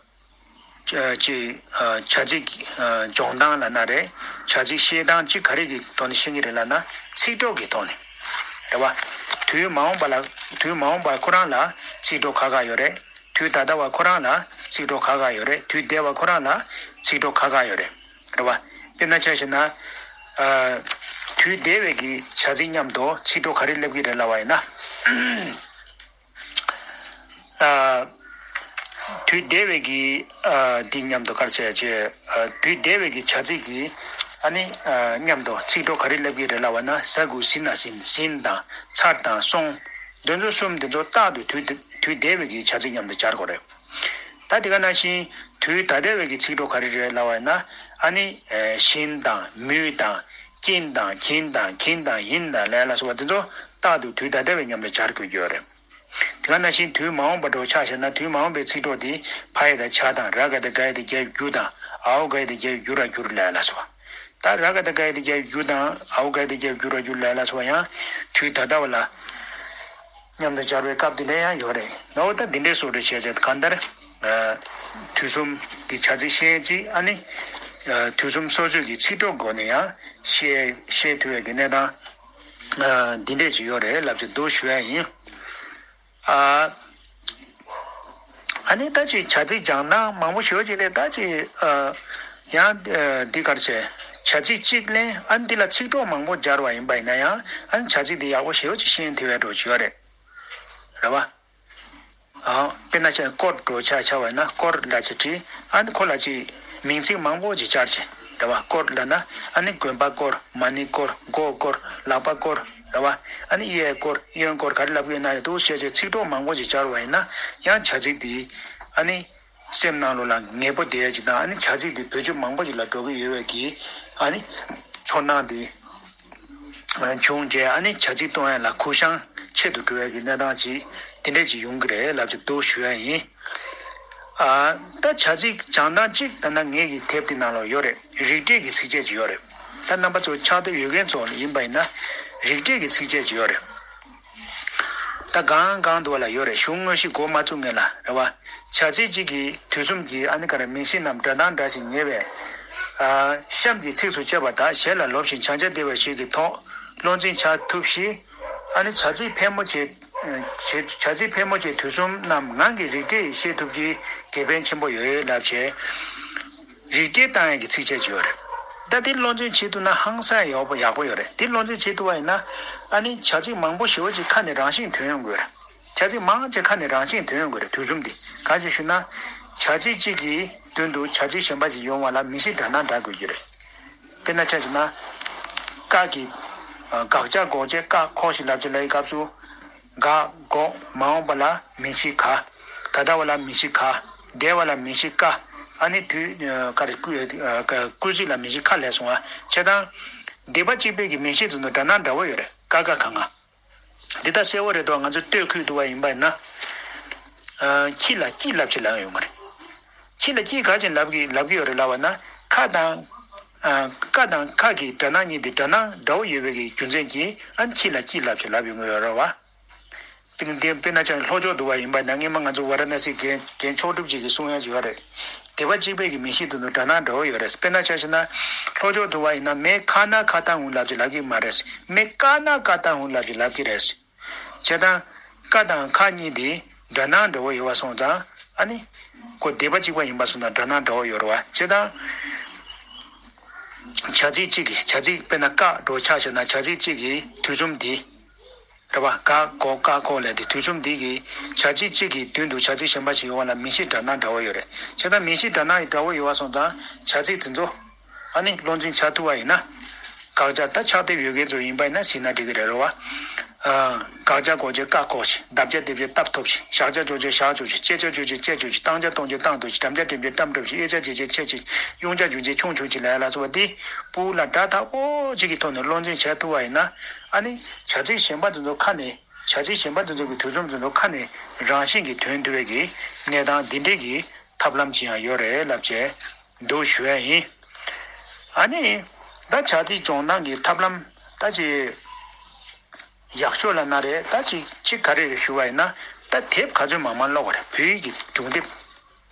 ཅིག་ཨ། བྱ་ཚིག་ཨ། སྦྱོང་སྟངས་ལབ་ན་རེད། བྱ་ཚིག་ཤེས་སྟངས་གཅིག་ག་རེ་གི་ཐོག་ནས་ཤེས་ཀྱི་རེད་ལབ་ན་ཚིག་གྲོགས་ཀྱི་ཐོག་ནས་རེད་བ། དུས་མ་འོངས་པ་ལ་དུས་མ་འོངས་པ་ཁོ་རང་ལ་ཚིག་གྲོགས་ཁག་ཁག་ཡོད་རེད། དུས་ད་ལྟ་བ་ཁོ་རང་ལ་ཚིག་གྲོགས་ཁག་ཁག་ཡོད་རེད། དུས་འདས་པ་ཁོ་རང་ལ་ཚིག་གྲོགས་ཁག་ཁག་ཡོད་རེད། རེད་བ། དཔེར་ན་ཆ་བཞག་ན། ཨ། དུས་འདས་པའི་གི་བྱ་ཚིག་མཉམ་དུ་ཚིག་གྲོགས་ག་རེ་སླེབས་ཀྱི་རེད་ལབ་པ་ཡིན་ན། ཨ། དུས་འདས་པའི་གི་ཨ། འདི་མཉམ་དུ་ག་རེ་བྱས་བྱས། ཨ། དུས་འདས་པའི་གི་བྱ་ཚིག་གི་ཨ་ནི་ཨ། མཉམ་དུ་ཚིག་གྲོགས་ག་རེ་སླེབས་ཀྱི་རེད་ལབ་པ་ན་ཟ་དགོས་ཟིན་ན་ཟིན་ཟིན་དང་ཚར་དང་སོང་། འདི་ཚོ་གསུམ་འདི་ཚོ་རྟག་ཏུ་དུས་དུས་འདས་པའི་གི་བྱ་ཚིག་མཉམ་དུ་སྦྱར་དགོས་རེད། ད་དེ་ག་ནང་བཞིན་དུས་ད་ལྟ་བའི་གི་ཚིག་གྲོགས་ག་རེ་རེད་ལབ་པ་ན་ཨ་ནི་ཨ། བཞིན་དང་མུས་དང་ཀྱིན་དང་གྱིན་དང་གྱིན་དང་ཡིན་དང་ལས་ལ་སོགས་པ་འདི་ཚོ་རྟག་ཏུ་དུས་ད་ལྟ་བའི་མཉམ་དུ་སྦྱར་དགོས་ཀྱི་ཡོད་རེད། དེ་ག་ནང་བཞིན་དུས་མ་འོངས་པ་འདྲ་བོ་ཆ་བཞག་ན་དུས་མ་འོངས་པའི་ཚིག་གྲོགས་དེ་ཕ་ཡ་དང་བྱ་དང་ར་ག་བཏགས་ག་ཡ་བཏགས་གྱ་གྱུ་དང་། འ་འོག་ག་ཡ་བཏགས་གྱ་གྱུ་ར་གྱུར་ལས་ལ་སོགས་པ། ད་ར་ག་བཏགས་ག་ཡ་བཏགས་གྱ་གྱུ་དང་འ་འོག་ག་ཡ་བཏགས་གྱ་གྱུ་ར་གྱུར་ལས་ལ་སོགས་པ་ཡང་དུས་ད་ལྟ་བ་ལ་མཉམ་དུ་སྦྱར་བའི་སྐབས་འདི་འདྲ་ཡང་ཡོད་རེད། ནའོ་ད་འདི་འདྲའི་བཟོ་འདྲ་བྱས་བྱས་གང་ལྟར་ཨ། དུས་གསུམ་གྱི་བྱ་ཚིག་ཤེས་ཅིག་ཨ་ནི་ཨ། དུས་གསུམ་སོ་སོའི་གི་ཚིག་གྲོགས་སྒོ་ནས་ཡང་ཤེས་ཤེས་ཐུབ་པའི་གི་གནས་སྟངས་ཨ། འདི་འདྲས་ཅིག་ཡོད་རེད་ལབ་ཅིག་འདུག་ཞུ་ཡ་ཡིན། ཨ། ཨ་ནི་ད་ཅིག་བྱ་ཚིག་སྦྱང་སྟངས་མང་པོ་ཞེ་པོ་ཅིག་ལས་ད་ཅིག་ཨ། ཡང་ཨ། འདི་གར་བྱས་བྱ་ཚིག་གཅིག་ལེན་ཨ་ནི་འདི་ལ་ཚིག་གྲོགས་མང་པོ་སྦྱར་བ་ཡིན་པ་ཡིན་ན་ཡང་ཨ་ནི་བྱ་ཚིག་འདི་ཡག་པོ་ཞེ་པོ་ཅིག་ཤེས་ཐུབ་ཡ་འགྲོ་བྱེད་ཡ་རེད། རེད་བ། ཨ། དཔེར་ན་ཆ་སྐོར་འགྲོ་ཆ་ཆ་བ་ཡིན་ན་སྐོར་ལ་ཅིག་བྲིས་ཨ་ནི་ཁོ་ལ་ཅིག་མིང་ཚིག་མང་པོ་ཅིག་སྦྱར་བྱས་རེད་བ། སྐོར་ལབ་ན་ཨ་ནི་དགོན་པ་སྐོར་མ་ཎི་སྐོར་མགོ་སྐོར་ལག་པ་སྐོར་རེད་བ། ཨ་ནི་གཡས་སྐོར་གཡོན་སྐོར་ག་རེ་ལབ་ཀྱི་ཡོད་ན་རེད་འདུག་བཤད་བྱས་ཚིག་གྲོགས་མང་པོ་ཅིག་སྦྱར་བ་ཡིན་ན་ཡང་བྱ་ཚིག་འདི་ཨ་ནི། སེམས་ནང་ལོགས་ལ་ངེས་པོ་བསྡད་ཡ་ཅིག་དང་ཨ་ནི་བྱ་ཚིག་དེ་བེད་སྤྱོད་མང་པོ་ཅིག་ལ་འགྲོ་གི་ཡོད་པའི་གི་ཨ་ནི་ཚོར་སྣང་དེ་བྱུང་རྗེས་ཨ་ནི་བྱ་ཚིག་གཏོང་ཡ་ལ་གུ་བཤངས་ཆེད་དུ་འགྲོ་ཡ་གི་གནས་སྟངས་ཅིག་དེ་འདྲས་ཅིག་ཡོང་གི་རེད་ལབ་ཅིག་འདུག་ཞུ་ཡ་ཡིན། ཨ། ད་བྱ་ཚིག་སྦྱང་སྟངས་གཅིག་ད་ལྟ་ངེད་ཀྱི་དེབ་དེ་ནང་ལ་ཡོད་རེད། རིགས་འགྲེ་གི་ཚིགས་བཅད་ཅིག་ཡོད་རེད། ད་རྣམ་པ་ཚོ་ཕྱག་དེབ་ཡོད་མཁན་ཚོ་ཡིན་པ་ཡིན་ན་རིགས་འགྲེ་གི་ཚིགས་བཅད་ཅིག་ཡོད་རེད། ད་གང་གང་འདུག་བ་ལ་ཡོད་རེད། གཞུང་དངོས་གཞི་མགོ་མ་བཙུགས་སྔོན་ལ་རེད་བ། བྱ་ཚིག་གཅིག་གིས་དུས་གསུམ་གྱི་ཨ་ནི་ག་རེ་མིང་གཞི་རྣམས་སྒྲ་གདངས་འདྲ་ཞིང་ཉེ་བས། ཨ་གཤམ་གྱི་ཚིགས་སུ་བཅད་པ་དག་ཞལ་ལ་ལོབས་ཤིང་བྱང་ཆ་བདེ་བར་བཞེད་ཀྱི་ཐོག་བློ་འཛིན་བྱ་ཐུབ་ཤིང་། ཨ་ནི་བྱ་ཚིག་ཕལ་མོ་ཆེ་བྱ་བྱ་ཚིག་ཕལ་མོ་ཆེ་དུས་གསུམ་རྣམས་ངག་གི་རིགས་འགྲེ་ཡིས་ཤེས་ཐུབ་ཀྱི་དགེ་ཕན་ཆེན་པོ་ཡོད་ལབ་བྱས། རིགས་འགྲེ་བཏང་ཡག་གི་ཚིགས་བཅད་ཅིག་ཡོད་རེད། ད་དེ་བློ་འཛིན་བྱེད་ཐུབ་ན་ཧང་སང་ཡག་པོ་ཡག་པོ་ཡོད་རེད། དེ་བློ་འཛིན་བྱེད་ཐུབ་པ་ཡིན་ན། ཨ་ནི་བྱ་ཚིག་མང་པོ་ཞེ་པོ་ཅིག་ཁ་ནས་རང་བཞིན་ཐོན་ཡོང་གི་ཡོད་རེད། བྱ་ཚིག་མང་ཆེ་ཁ་ནས་རང་བཞིན་ཐོན་ཡོང་གི་རེད། དུས་གསུམ་འདི་ག་ཅེས་ཞུ་ན། བྱ་ཚིག་གཅིག་གི་མདུན་དུ་བྱ་ཚིག་གཞན་པ་ཞིག་ཡོང་བ་ལ་མིང་གཞི་སྒྲ་གདངས་འདྲ་དགོས་ཀྱི་རེད། དཔེར་ན་ཆ་བཞག་ན། ཀ་གི། ཨ་དགག་བྱ་འགོག་བྱེད་ཀ་ཁོ་ཞེས་ལབ་བྱས་ལབ་པའི་སྐབས་སུ། འགག་འགོག་མ་འོངས་པ་ལ་མིང་གཞི་ག་ད་ལྟ་བ་ལ་མིང་གཞི་ག་འདས་པ་ལ་མིང་གཞི་ཀ་ཨ་ནི་དུས་ཨ་ཀ་རེ་སྐུལ་ཨ་སྐུལ་ཚིག་ལ་མིང་གཞི་ཁ་ལབ་སོང་བ་བྱས་ཙང་། སྡེ་པ་གཅིག་པའི་གི་མིང་གཞི་དེ་ཚོ་སྒྲ་གདངས་འདྲ་བོ་ཡོད་རེད། ཀ་ཁ་ག་ང་། འདི་ལྟར་གསལ་བོ་རེད་དོ། ང་ཚོས་ལྟོས་ཁུལ་འདུག་པ་ཡིན་པ་ཡིན་ན། ཨ་ཁྱི་ལ་སྐྱི་ལབ་ཅེས་ལབ་ཡོང་གི་རེད། ཁྱི་ལ་སྐྱི་ག་ཅེས་ལབ་ཀྱི་ལབ་ཀྱི་ཡོད་རེད་ལབ་པ་ན། ཁ་དང་། ཨ་ཀ་དང་ཁ་གི་སྒྲ་གདངས་གཉིས་དེ་སྒྲ་གདངས་འདྲ་བོ་ཡོད་པའི་གི་རྒྱུ་མཚན་གྱིས་ཨ་ནི་ཁྱི་ལ་སྐྱི་ལབ་ཅེས་ལབ་ཡོང་གི་ཡོད་རེད་བ། དེ་དེ་དཔེར་ན་ཆ་ལྷོ་ཕྱོགས་འདུག་པ་ཡིན་པ་ན། སྔོན་མ་ང་ཚོ་ཝཱ་ར་ཎ་སིའི་རྒན་རྒན་མཆོག་གྲུབ་ཅིག་གིས་གསུང་ཡག་ཅིག་ཡོད་རེད། སྡེ་པ་གཅིག་པའི་གི་མིང་གཞི་དེ་ཚོ་སྒྲ་གདངས་འདྲ་བོ་ཡོད་རེད། དཔེར་ན་ཆ་བཞག་ན། ལྷོ་ཕྱོགས་འདུག་པ་ཡིན་ན། མེ་ཁ་ན་ཁ་ཏ་འུ་ལབ་ཅེས་ལབ་ཀྱི་མ་རེད། མེ་ཀ་ན་ཀ་ཏ་འུ་ལབ་ཅེས་ལབ་ཀྱི་རེད། བྱས་ཙང་། ཀ་དང་ཁ་གཉིས་དེ་སྒྲ་གདངས་འདྲ་བོ་ཡོད་པ་སོང་ཙང་། ཨ་ནི། ཁོ་སྡེ་པ་གཅིག་པ་ཡིན་པ་སོང་ཙང་སྒྲ་གདངས་འདྲ་བོ་ཡོད་རེད་བ། བྱས་ཙང་། བྱ་ཚིག་གཅིག་གི་བྱ་ཚིག་དཔེར་ན་ཀ་འདྲ་བོ་ཆ་བཞག་ན། བྱ་ཚིག་གཅིག་གི་དུས་གསུམ་འདི། རེད་བ། ག་གོ་ཀ་ཁོ་ལབ་དེ་དུས་གསུམ་འདི་གི་བྱ་ཚིག་གཅིག་གི་མདུན་དུ་བྱ་ཚིག་གཞན་པ་ཞིག་ཡོང་བ་ལ་མིང་གཞི་སྒྲ་གདངས་འདྲ་བོ་ཡོད་རེད། བྱས་ཙང་མིང་གཞི་སྒྲ་གདངས་འདྲ་བོ་ཡོད་པ་སོང་ཙང་བྱ་ཚིག་དེ་ཚོ། ཨ་ནི་བློ་འཛིན་བྱ་ཐུབ་པ་ཡིན་ན། དགག་བྱ་ད་ཕྱག་དེབ་ཡོད་མཁན་ཚོ་ཡིན་པ་ཡིན་ན་གཟིགས་ན་འགྲིག་གི་རེད་རོ་བ། ཨ་དགག་བྱ་འགོག་བྱེད་ཀ་འགོག་བྱེད། བརྡབ་བྱ་རྡེབ་བྱེད་བརྡབ་ཐོབ་བྱེད། བཞག་བྱ་འཇོག་བྱེད་བཞག་འཇོག་བྱེད། བཅད་བྱ་གཅོད་བྱེད་བཅད་འཇོག་བྱེད། བཏང་བྱ་གཏོང་བྱེད་བཏང་འདོད་བྱེད། འགྲམ་བྱ་འགྲེམ་བྱེད་འགྲམ་འགྲོ་བྱེད། དབྱེ་བྱ་འབྱེད་བྱེད་ཕྱེད་བྱེད། དབྱུང་བྱ་འབྱུང་བྱེད་ཆུང་འབྱུང་བྱེད་ལ་ཡ་ལ་སོགས་པ་འདི། སྤུ་གུ་ལ་སྒྲ་དག་པོ་གཅིག་གི་ཐོག་ནས་བློ་འཛིན་བྱ་ཐུབ་པ་ཡིན་ན། ཨ་ནི་བྱ་ཚིག་གཞན་པ་དེ་ཚོ་ཁ་ནས། བྱ་ཚིག་གཞན་པ་དེ་ཚོ་གི་དུས་གསུམ་དེ་ཚོ་ཁ་ནས་རང་བཞིན་གྱིས་ཐོན་ཐུབ་པའི་གི་གནས་སྟངས་འདི་འདྲའི་གི་ཐབས་ལམ་ཅིག་ཡང་ཡོད་རེད་ལབ་བྱས་འདུག་ཞུ་ཡ་ཡིན། ཨ་ནི་ད་བྱ་ཚིག་སྦྱོང་སྟངས་ཀྱི་ཐབས་ལམ་ད་ཅིག་ཡག་ཤོས་ལབ་ན་རེད། ད་ཅིག་ཅིག་ག་རེ་རེད་ཞུ་བ་ཡིན་ན། ད་དེབ་ག་ཚོད་མང་མང་ཀློག་པ་རེད། བོད་ཡིག་གི་སྒྲུང་དེབ།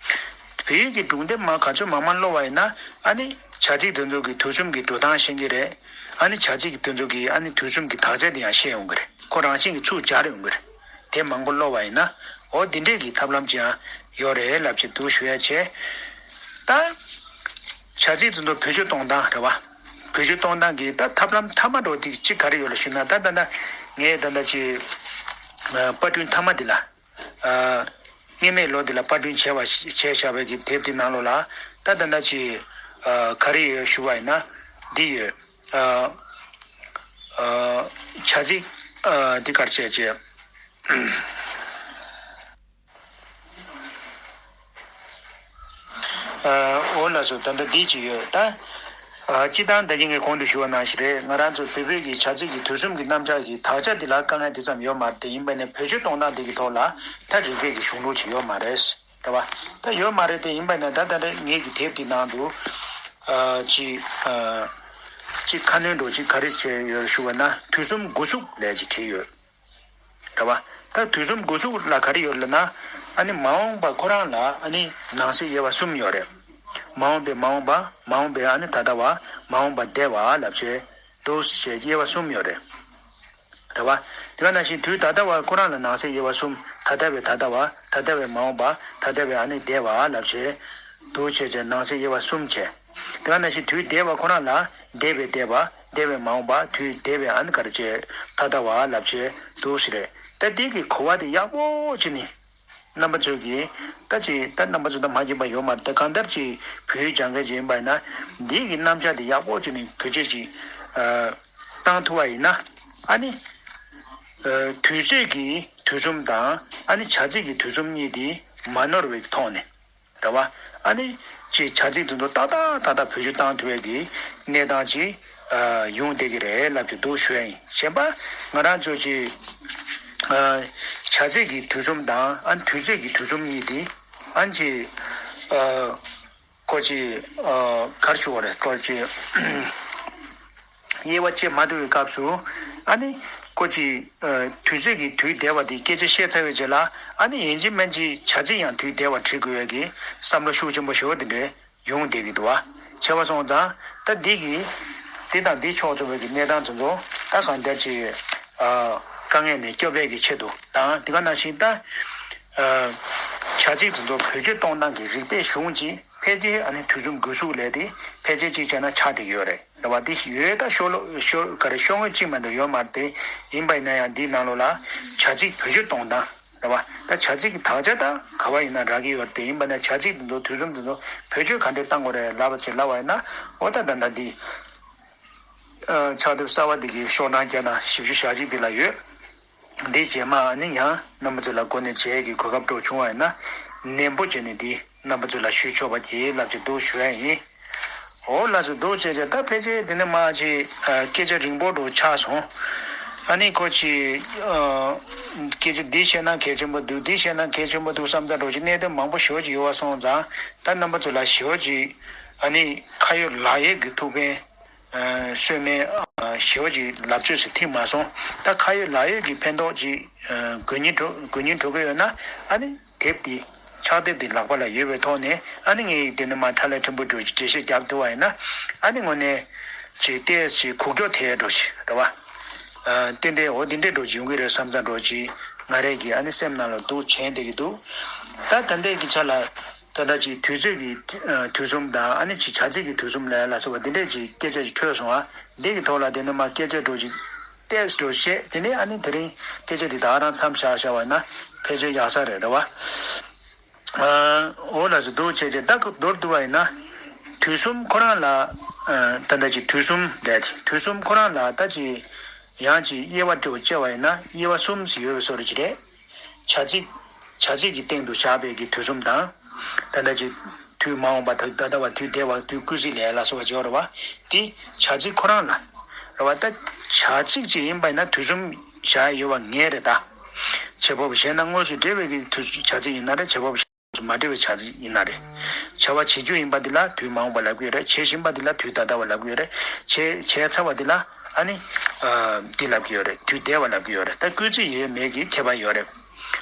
བོད་ཡིག་གི་སྒྲུང་དེབ་མང་ག་ཚོད་མང་མང་ཀློག་པ་ཡིན་ན། ཨ་ནི་བྱ་ཚིག་དེ་ཚོ་གི་དུས་གསུམ་གྱི་འགྲོ་སྟངས་ཤེས་ཀྱི་རེད། ཨ་ནི་བྱ་ཚིག་དེ་ཚོ་གི་ཨ་ནི་དུས་གསུམ་གྱི་དག་ཆ་དེ་ཡང་ཤེས་ཡོང་གི་རེད། ཁོ་རང་བཞིན་གྱིས་ཚུར་སྦྱར་ཡོང་གི་རེད། དེབ་མང་པོ་ཀློག་པ་ཡིན་ན། འོ་འདི་འདྲས་ཀྱི་ཐབས་ལམ་ཅིག་ཡང་ཡོད་རེད་ལབ་བྱས་འདུག་ཞུ་ཡ་བྱས། ད་བྱ་ཚིག་དེ་ཚོ་བེད་སྤྱོད་གཏོང་སྟངས་རེད་བ། བེད་སྤྱོད་གཏོང་སྟངས་ཀྱི་ད་ཐབས་ལམ་མཐའ་མ་འདྲ་བོ་དེ་གཅིག་ག་རེ་ཡོད་ལ་ཞུ་ན། ད་ད་ད་ངས་ད་ད་ཅིག་ཨ་པར་སྐྲུན་མཐའ་མ་འདི་ལ། ཨ་སྔོན་མའི་ལོ་འདི་ལ་པར་སྐྲུན་བྱས་པ་བྱས་བཞག་པའི་གི་དེབ་དེ་ནང་ལོགས་ལ། ད་ད་ད་ཅིག་ཨ་ག་རེ་ཡོད་ཞུ་བ་ཡིན་ན་འདི་ཡོད། ཨ་ཨ་བྱ་ཚིག་ཨ་འདི་ག་རེ་བྱས་བྱས། ཨ་འོ་ལགས་སོ། ད་ལྟ་འདི་ཅིག་ཡོད་ད། ཨ་སྤྱིར་བཏང་ད་གིན་ངས་གོང་དུ་ཞུ་བ་ནང་བཞིན་རེད། ང་རང་ཚོ་བོད་བོད་ཀྱི་བྱ་ཚིག་གི་དུས་གསུམ་གྱི་རྣམ་གཞག་གི་དག་ཆ་འདི་ལ་དཀའ་ངལ་དེ་ཙམ་ཡོད་མ་རེད། དེ་ཡིན་པ་ནས་བེད་སྤྱོད་གཏོང་སྟངས་འདི་གི་ཐོག་ལ་ད་རིག་པའི་གི་གཞུང་ལུགས་ཅིག་ཡོད་མ་རེད། རེད་བ། ད་ཡོད་མ་རེད། དེ་ཡིན་པ་ནས་ད་ད་རེས་ངེད་ཀྱི་དེབ་འདི་ནང་དུ་ཨ་ཅིག་ཨ་ཅིག་ཁ་སྣོན་འདྲ་ཅིག་ག་རེ་བྱས་ཡོད་ཞུ་བ་ན། དུས་གསུམ་འགོ་ཚུགས་ལབ་ཅིག་བྲིས་ཡོད། རེད་བ། ད་དུས་གསུམ་འགོ་ཚུགས་ལ་ག་རེ་ཡོད་ལབ་ན། ཨ་ནི་མ་འོངས་པ་ཁོ་རང་ལ་ཨ་ནི་ནང་གསེས་དབྱེ་བ་གསུམ་ཡོད་རེད། མ་འོངས་པའི་མ་འོངས་པ། མ་འོངས་པའི་ཨ་ནི་ད་ལྟ་བ། མ་འོངས་པ་འདས་པ་ལབ་བྱས་འདུག་ཅེས་དབྱེ་བ་གསུམ་ཡོད་རེད། རེད་བ། དེ་ག་ནང་བཞིན་དུས་ད་ལྟ་བ་ཁོ་རང་ལ་ནང་གསེས་དབྱེ་བ་གསུམ། ད་ལྟ་བའི་ད་ལྟ་བ། ད་ལྟ་བའི་མ་འོངས་པ། ད་ལྟ་བའི་ཨ་ནི་འདས་པ་ལབ་བྱས་འདུག་བྱས་བྱས་ནང་གསེས་དབྱེ་བ་གསུམ་བྱས། དེ་ག་ནང་བཞིན་དུས་འདས་པ་ཁོ་རང་ལ་འདས་པའི་འདས་པ། འདས་པའི་མ་འོངས་པ། དུས་འདས་པའི་ཨ་ནི་ག་རེ་བྱས་ད་ལྟ་བ་ལབ་བྱས་འདུག་ཞེས་རེད། ད་འདི་གི་གོ་བ་དེ་ཡག་པོ་བྱས་ནས་རྣམ་པ་ཚོས་ཀྱིས་ད་ཅིག་ད་རྣམ་པ་ཚོ་ད་མ་མཁྱེན་པ་ཡོད་མ་རེད། ད་གང་ལྟར་ཅིག་བོད་ཡིག་སྦྱང་མཁན་ཅིག་ཡིན་པ་ཡིན་ན། འདི་གི་རྣམ་གཞག་དེ་ཡག་པོ་བྱས་ནས་བེད་སྤྱོད་ཅིག་ཨ་བཏང་ཐུབ་པ་ཡིན་ན། ཨ་ནི་ཨ་དུས་ཚོད་ཀྱི་དུས་གསུམ་དང་ཨ་ནི་བྱ་ཚིག་གི་དུས་གསུམ་གཉིས་དེ་མ་ནོར་བའི་ཐོག་ནས། རེད་བ། ཨ་ནི་ཅིག་བྱ་ཚིག་དེ་ཚོ་ཏག་ཏག་ཏག་ཏག་བེད་སྤྱོད་བཏང་ཐུབ་པའི་གི་གནས་སྟངས་ཅིག་ཨ་ཡོང་བསྡད་ཀྱི་རེད་ལབ་ཀྱི་འདུག་ཞུ་ཡ་ཡིན། གཞན་པ་ང་རང་ཚོ་ཅིག་ཨ་བྱ་ཚིག་གི་དུས་གསུམ་དང་ཨ་ནི་དུས་ཚོད་ཀྱི་དུས་གསུམ་གཉིས་དེ་ཨ་ནི་ཅིག་ཨ་ཁོ་ཅིག་ཨ་ག་རེ་ཞུ་དགོས་རེད། ཁོ་ཅིག་ དབྱེ་བ་ཕྱེ་མ་ཐུབ་པའི་སྐབས་སུ། ཨ་ནི་ཁོ་ཅིག་དུས་ཚོད་ཀྱི་དུས་འདས་པ་དེ་སྐད་ཆ་བཤད་ཚར་བའི་རྗེས་ལ། ཨ་ནི་ཡིན་གཅིག་མིན་གཅིག་བྱ་ཚིག་ཡང་དུས་འདས་པ་བྲི་དགོས་ཡ་གི་བསམ་བློ་ཤུགས་ཆེན་པོ་ཞེ་པོ་དེ་འདྲའི་ཡོང་བསྡད་ཀྱི་འདུག་བ། བྱས་པ་སོང་ཙང་ད་འདི་གི་འདི་དང་འདི་ཕྱོགས་མཚུངས་པའི་གི་གནས་སྟངས་དེ་ཚོ་ད་གང་ལྟར་ཅིག་དཀའ་ངལ་ནས་སྐྱོབ་པའི་གི་ཆེད་དུ་དང་། དེ་ག་ནང་བཞིན་ད་བྱ་ཚིག་དེ་ཚོ་བེད་སྤྱོད་གཏོང་སྟངས་ཀྱི་རིགས་པའི་གཞུང་ཅིག་ཕལ་ཆེར་ཨ་ནི་དུས་གསུམ་འགོད་གཟུགས་ལས་དེ་ཕལ་ཆེར་གཅིག་བྱས་ན་ཆགས་བསྡད་ཀྱི་ཡོད་རེད། རེད་བ། འདི་ཡོད་ད་ཤོ་ལོ་ཤོ་ག་རེ་ཤོ་ངོས་གཅིག་མ་གཏོགས་ཡོད་མ་རེད་དེ། ཡིན་པ་ཡིན་ན་ཡང་འདིའི་ནང་ལོགས་ལ་བྱ་ཚིག་བེད་སྤྱོད་གཏོང་སྟངས་རེད་བ། ད་བྱ་ཚིག་གི་དག་ཆ་ད་ག་བ་ཡིན་ན་རག་གི་ཡོད་རེད་དེ། ཡིན་པ་ན་བྱ་ཚིག་འདི་ཚོ་དུས་གསུམ་འདི་ཚོ་བེད་སྤྱོད་ག་འདྲས་གཏང་དགོས་རེད་ལབ་པ་ཅིག་ལབ་པ་ཡིན་ན། འོ་ད་ད་ད་འདི་ཕྱག་དེབ་གསར་བ་འདི་གི་ཤོག་གྲངས་བརྒྱ་དང་བཞི་བཅུ་ཞེ་གཅིག་འདི་ལ་ཡོད། འདི་རྗེས་མ་ཨ་ནི་ཡང་རྣམ་པ་ཚོ་ལ་འགོ་ནས་མཇལ་གྱི་གོ་སྐབས་འདྲ་བྱུང་བ་ཡིན་ན། ནན་པོ་བྱས་ནས་འདི་རྣམ་པ་ཚོ་ལ་ཞུས་ཆོག་པ་གྱིས་ལབ་ཅིག་འདུག་ཞུ་ཡ་ཡིན། འོ་ལགས་སོ། འདུག་བྱས་བྱས་ད་ཕལ་ཆེར་འདི་ནས་མར་ཅིག་སྐད་ཆ་རིང་པོ་འདྲ་ཆགས་སོང་། ཨ་ནི་ཁོ་ཅིག་སྐད་ཆ་འདི་བཤད་ན་གལ་ཆེན་པོ་འདུག་འདི་བཤད་ན་གལ་ཆེན་པོ་འདུག་བསམ་ཙང་འདྲ་ཅིག་གནད་དོན་མང་པོ་ཞེ་པོ་ཅིག་ཡོད་པ་སོང་ཙང་། ད་རྣམ་པ་ཚོ་ལ་ཞེ་པོ་ཅིག་ཨ་ནི་ཁ་ཡོད་ལག་ཡོད་ཀྱི་ཐུགས་ཕན་གསོས་མེད་ཞེ་པོ་ཅིག་ལབ་ཚོད་ཟེར་ཐིག་མ་སོང་། ད་ཁ་ཡོད་ལག་ཡོད་ཀྱི་ཕན་ཐོགས་ཅིག་དགོས་ཉེན་འགྲོ་དགོས་ཉེན་འགྲོ་གི་ཡོད་ན། ཨ་ནི་དེབ་འདི་ཕྱག་དེབ་འདི་ལག་པ་ལ་ཡོད་པའི་ཐོག་ནས། ཨ་ནི་ངས་དེ་ནས་མར་ཐ་ལ་ཕྲན་བུ་འདྲ་ཅིག་འགྲེལ་བཤད་རྒྱབ་ཐུབ་པ་ཡིན་ན། ཨ་ནི་དངོས་གནས་ཅིག་ཏོག་ཙམ་གུག་ཀྱོག་ཐེབས་འདྲ་ཅིག་རེད་བ། ཏན་ཏན་འོ་འདི་འདྲས་འདྲ་ཅིག་ཡོང་གི་རེད་བསམ་ཙང་འདྲ་ཅིག་ང་རང་གི་ཨ་ནི་སེམས་ནང་ལ་འདུག་བྱས་བསྡད་ཀྱི་འདུག་ད་ད་ལྟའི་གི་ཆ་ལ། ད་ལྟ་ཅིག་དུས་ཚོད་ཀྱི་དུས་གསུམ་དང་། ཨ་ནི་ཅིག་བྱ་ཚིག་གི་དུས་གསུམ་ལ་ལ་སོགས་པ་འདི་འདྲས་ཅིག་སྐད་ཆ་ཅིག་འཕྲོས་སོང་ཨ། འདི་གི་ཐོག་ལ་དེ་ནས་མར་སྐད་ཆ་འདྲ་ཅིག་ཏོག་ཙམ་འདྲ་བཤད། དེ་ནས་ཨ་ནི་དེ་རིང་སྐད་ཆ་འདི་ད་ག་རང་མཚམས་བཞག་བཞག་པ་ཡིན་ན་ཕལ་ཆེར་ཡག་ས་རེད། རེད་བ། འོ་ལགས་སོ། འདུག་བྱས་བྱས་ད་མདོར་བསྡུ་བ་ཡིན་ན། དུས་གསུམ་ཁོ་རང་ལ། ད་ལྟ་ཅིག་དུས་གསུམ་ལས་དུས་གསུམ་ཁོ་རང་ལ་ད་ཅིག་ཡང་ཅིག་དབྱེ་བ་འདྲ་བོ་བྱས་པ་ཡིན་ན་དབྱེ་བ་གསུམ་ཞིག་ཡོད་པའི་བཟོ་འདྲ་ཅིག་རེད། བྱ་ཚིག་བྱ་ཚིག་གི་སྟེང་དུ་བཞག་པའི་གི་དུས་གསུམ་དང་། ད་ལྟ་ཅིག་དུས་མ་འོངས་པ། ད་ད་ལྟ་བ། དུས་འདས་པ། དུས་སྐུལ་ཚིག་ལ་ལ་སོགས་པ་ཅིག་ཡོད་རེད་བ། དེ་བྱ་ཚིག་ཁོ་རང་ལ་རེད་བ། ད་བྱ་ཚིག་ཅིག་ཡིན་པ་ཡིན་ན་དུས་གསུམ་བཞག་ཡོད་པ་ངེས་རེད་ད། བྱེད་པ་པོ་གཞན་དང་དངོས་སུ་འབྲེལ་བའི་གི་དུས་བྱ་ཚིག་ཡིན་ན་རེད། བྱེད་པ་པོ་མ་འབྲེལ་བའི་བྱ་ཚིག་ཡིན་ན་རེད། བྱ་བ་བྱེད་རྒྱུ་ཡིན་པ་འདི་ལ་དུས་མ་འོངས་པ་ལབ་ཀྱི་ཡོད་རེད། བྱེད་བཞིན་པ་འདི་ལ་དུས་ད་ལྟ་བ་ལབ་ཀྱི་ཡོད་རེད། བྱས་བྱས་ཚར་བ་འདི་ལ་ཨ་ནི་འདི་ལབ་ཀྱི་ཡོད་རེད། དུས་འདས་པ་ལབ་ཀྱི་ཡོད་རེད། ད་སྐུལ་ཚིག་ཡོད་མེད་ཀྱི་ཁྱད་པར་ཡོད་རེད།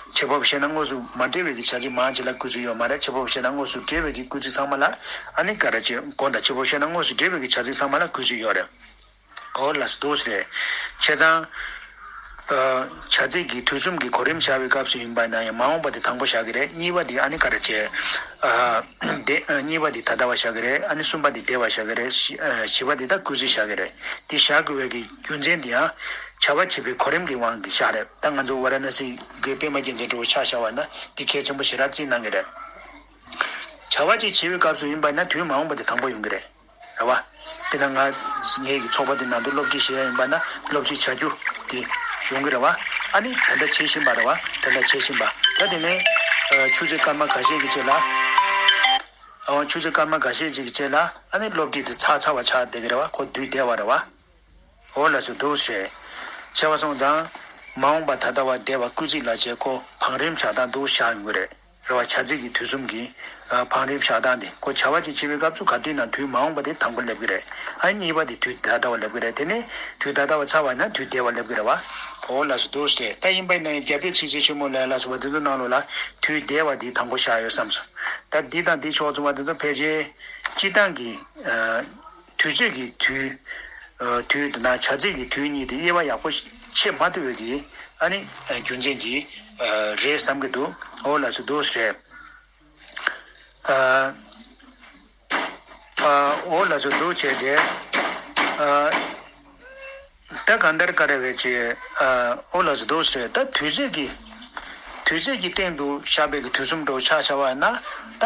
བྱེད་པ་པོ་གཞན་དང་དངོས་སུ་མ་འབྲེལ་བའི་གི་བྱ་ཚིག་མང་ཆེ་ལ་སྐུལ་ཚིག་ཡོད་མ་རེད། བྱེད་པ་པོ་གཞན་དང་དངོས་སུ་འབྲེལ་བའི་གི་སྐུལ་ཚིག་ཚང་མ་ལ་ཨ་ནི་ག་རེ་བྱེད་དགོངས་དག་བྱེད་པ་པོ་གཞན་དང་དངོས་སུ་འབྲེལ་བའི་གི་བྱ་ཚིག་ཚང་མ་ལ་སྐུལ་ཚིག་ཡོད་རེད། འོ་ལགས་སོ། འདུག་སེ་རེད། བྱས་ཙང་། བྱ་ཚིག་གི་དུས་གསུམ་གྱི་གོ་རིམ་བཞག་པའི་སྐབས་སུ་ཡིན་པ་ན་ཡང་མ་འོངས་པ་དེ་དང་པོ་བཞག་གི་རེད། གཉིས་པ་དེ་ཨ་ནི་ག་རེ་བྱས། འདི་གཉིས་པ་དེ་ད་ལྟ་བ་བཞག་གི་རེད། ཨ་ནི་གསུམ་པ་དེ་འདས་པ་བཞག་གི་རེད། བཞི་བཞི་པ་དེ་ད་སྐུལ་ཚིག་བཞག་གི་རེད། དེ་བཞག་དགོས་པའི་གི་རྒྱུ་མཚན་དེ་ཡང་བྱ་བ་བྱེད་པའི་གོ་རིམ་གྱི་དབང་གིས་བཞག་རེད། ད་ང་ཚོ་ཝཱ་ར་ཎ་སི་གི་པད་མ་རྒྱལ་མཚན་འདྲ་བོ་ཆ་བཞག་པ་ན་འདི་གལ་ཆེན་པོ་ཞེ་དྲག་བརྩི་གནང་གི་རེད། བྱ་བ་ཅིག་བྱེད་པའི་སྐབས་སུ་ཡིན་པ་ན་དུས་མ་འོངས་པ་དེ་དང་པོ་ཡོང་གི་རེད། རེད་བ། དེ་ན་ང་ངེད་ཀྱི་ཚོགས་པ་དེ་ནང་དུ་སློབ་ཁྲིད་བྱེད་ཡ་ཡིན་པ་ན་སློབ་ཁྲིད་བྱ་རྒྱུ་དེ་ཡོང་གི་རེད་བ། ཨ་ནི་ད་ལྟ་བྱེད་བཞིན་པ་རེད་བ། ད་ལྟ་བྱེད་བཞིན་པ། ད་དེ་ནས་ཆུ་ཚོད་སྐར་མ་འགའ་ཤས་ཀྱི་རྗེས་ལ། ཨ་ཆུ་ཚོད་སྐར་མ་འགའ་ཤས་ཅིག་གི་རྗེས་ལ་ཨ་ནི་སློབ་ཁྲིད་དེ་ཚར་ཚར་བ་ཆགས་བསྡད་ཀྱི་རེད་བ། ཁོ་དུས་འདས་པ་རེད་བ། འོ་ལགས་སོ། འདུག་སེ་བྱས་པ་སོང་ཙང་། མ་འོངས་པ་ད་ལྟ་བ་འདས་པ་སྐུལ་ཚིག་ལ་བྱས་ཁོ་བང་རིམ་བཞག་སྟངས་འདུག་བཞག་ཡོང་གི་རེད། རེད་བ། བྱ་ཚིག་གི་དུས་གསུམ་གྱི་བང་རིམ་བཞག་སྟངས་དེ་ཁོ་བྱ་བ་ཅིག་བྱེད་པའི་སྐབས་སུ་ག་དུས་ན་དུས་མ་འོངས་པ་དེ་དང་པོ་སླེབས་ཀྱི་རེད། ཨ་གཉིས་པ་དེ་དུས་ད་ལྟ་བ་སླེབས་ཀྱི་རེད། དེ་ནས་དུས་ད་ལྟ་བ་ཚར་བ་ན་དུས་འདས་པ་སླེབས་ཀྱི་རེད་བ། འོ་ལགས་སོ། འདུག་སེ་རེད། ད་ཡིན་པ་ཡིན་ན་ཡང་རྒྱ་བོད་ཚིགས་བཅད་ཆེན་མོ་ལ་ལ་སོགས་པ་དེ་ཚོ་ནང་ལོགས་ལ་དུས་འདས་པ་དེ་དང་པོ་བཞག་ཡོད་བསམ་སོང་། ད་འདི་དང་འདི་ཕྱོགས་མཚུངས་པ་དེ་ཚོ་ཕལ་ཆེར་སྤྱིར་བཏང་གི་དུས་ཚོད་ཀྱི་དུས། དུས་དེ་ན་བྱ་ཚིག་གི་དུས་གཉིས་དེ་དབྱེ་བ་ཡག་པོ་ཕྱེ་མ་ཐུབ་པའི་གི་ཨ་ནི་རྒྱུ་མཚན་གྱིས་རེད་བསམ་གྱི་འདུག་འོ་ལགས་སོ། འདུག་སེ་རེད། འོ་ལགས་སོ། འདུག་བྱས་རྗེས། ད་གང་ལྟར་ག་རེ་བས་ཀྱི། འོ་ལགས་སོ། འདུག་སེ་རེད། ད་དུས་ཚོད་ཀྱི་དུས་ཚོད་ཀྱི་སྟེང་དུ་བཞག་པའི་གི་དུས་གསུམ་འདྲ་བོ་ཆ་བཞག་པ་ན། ད་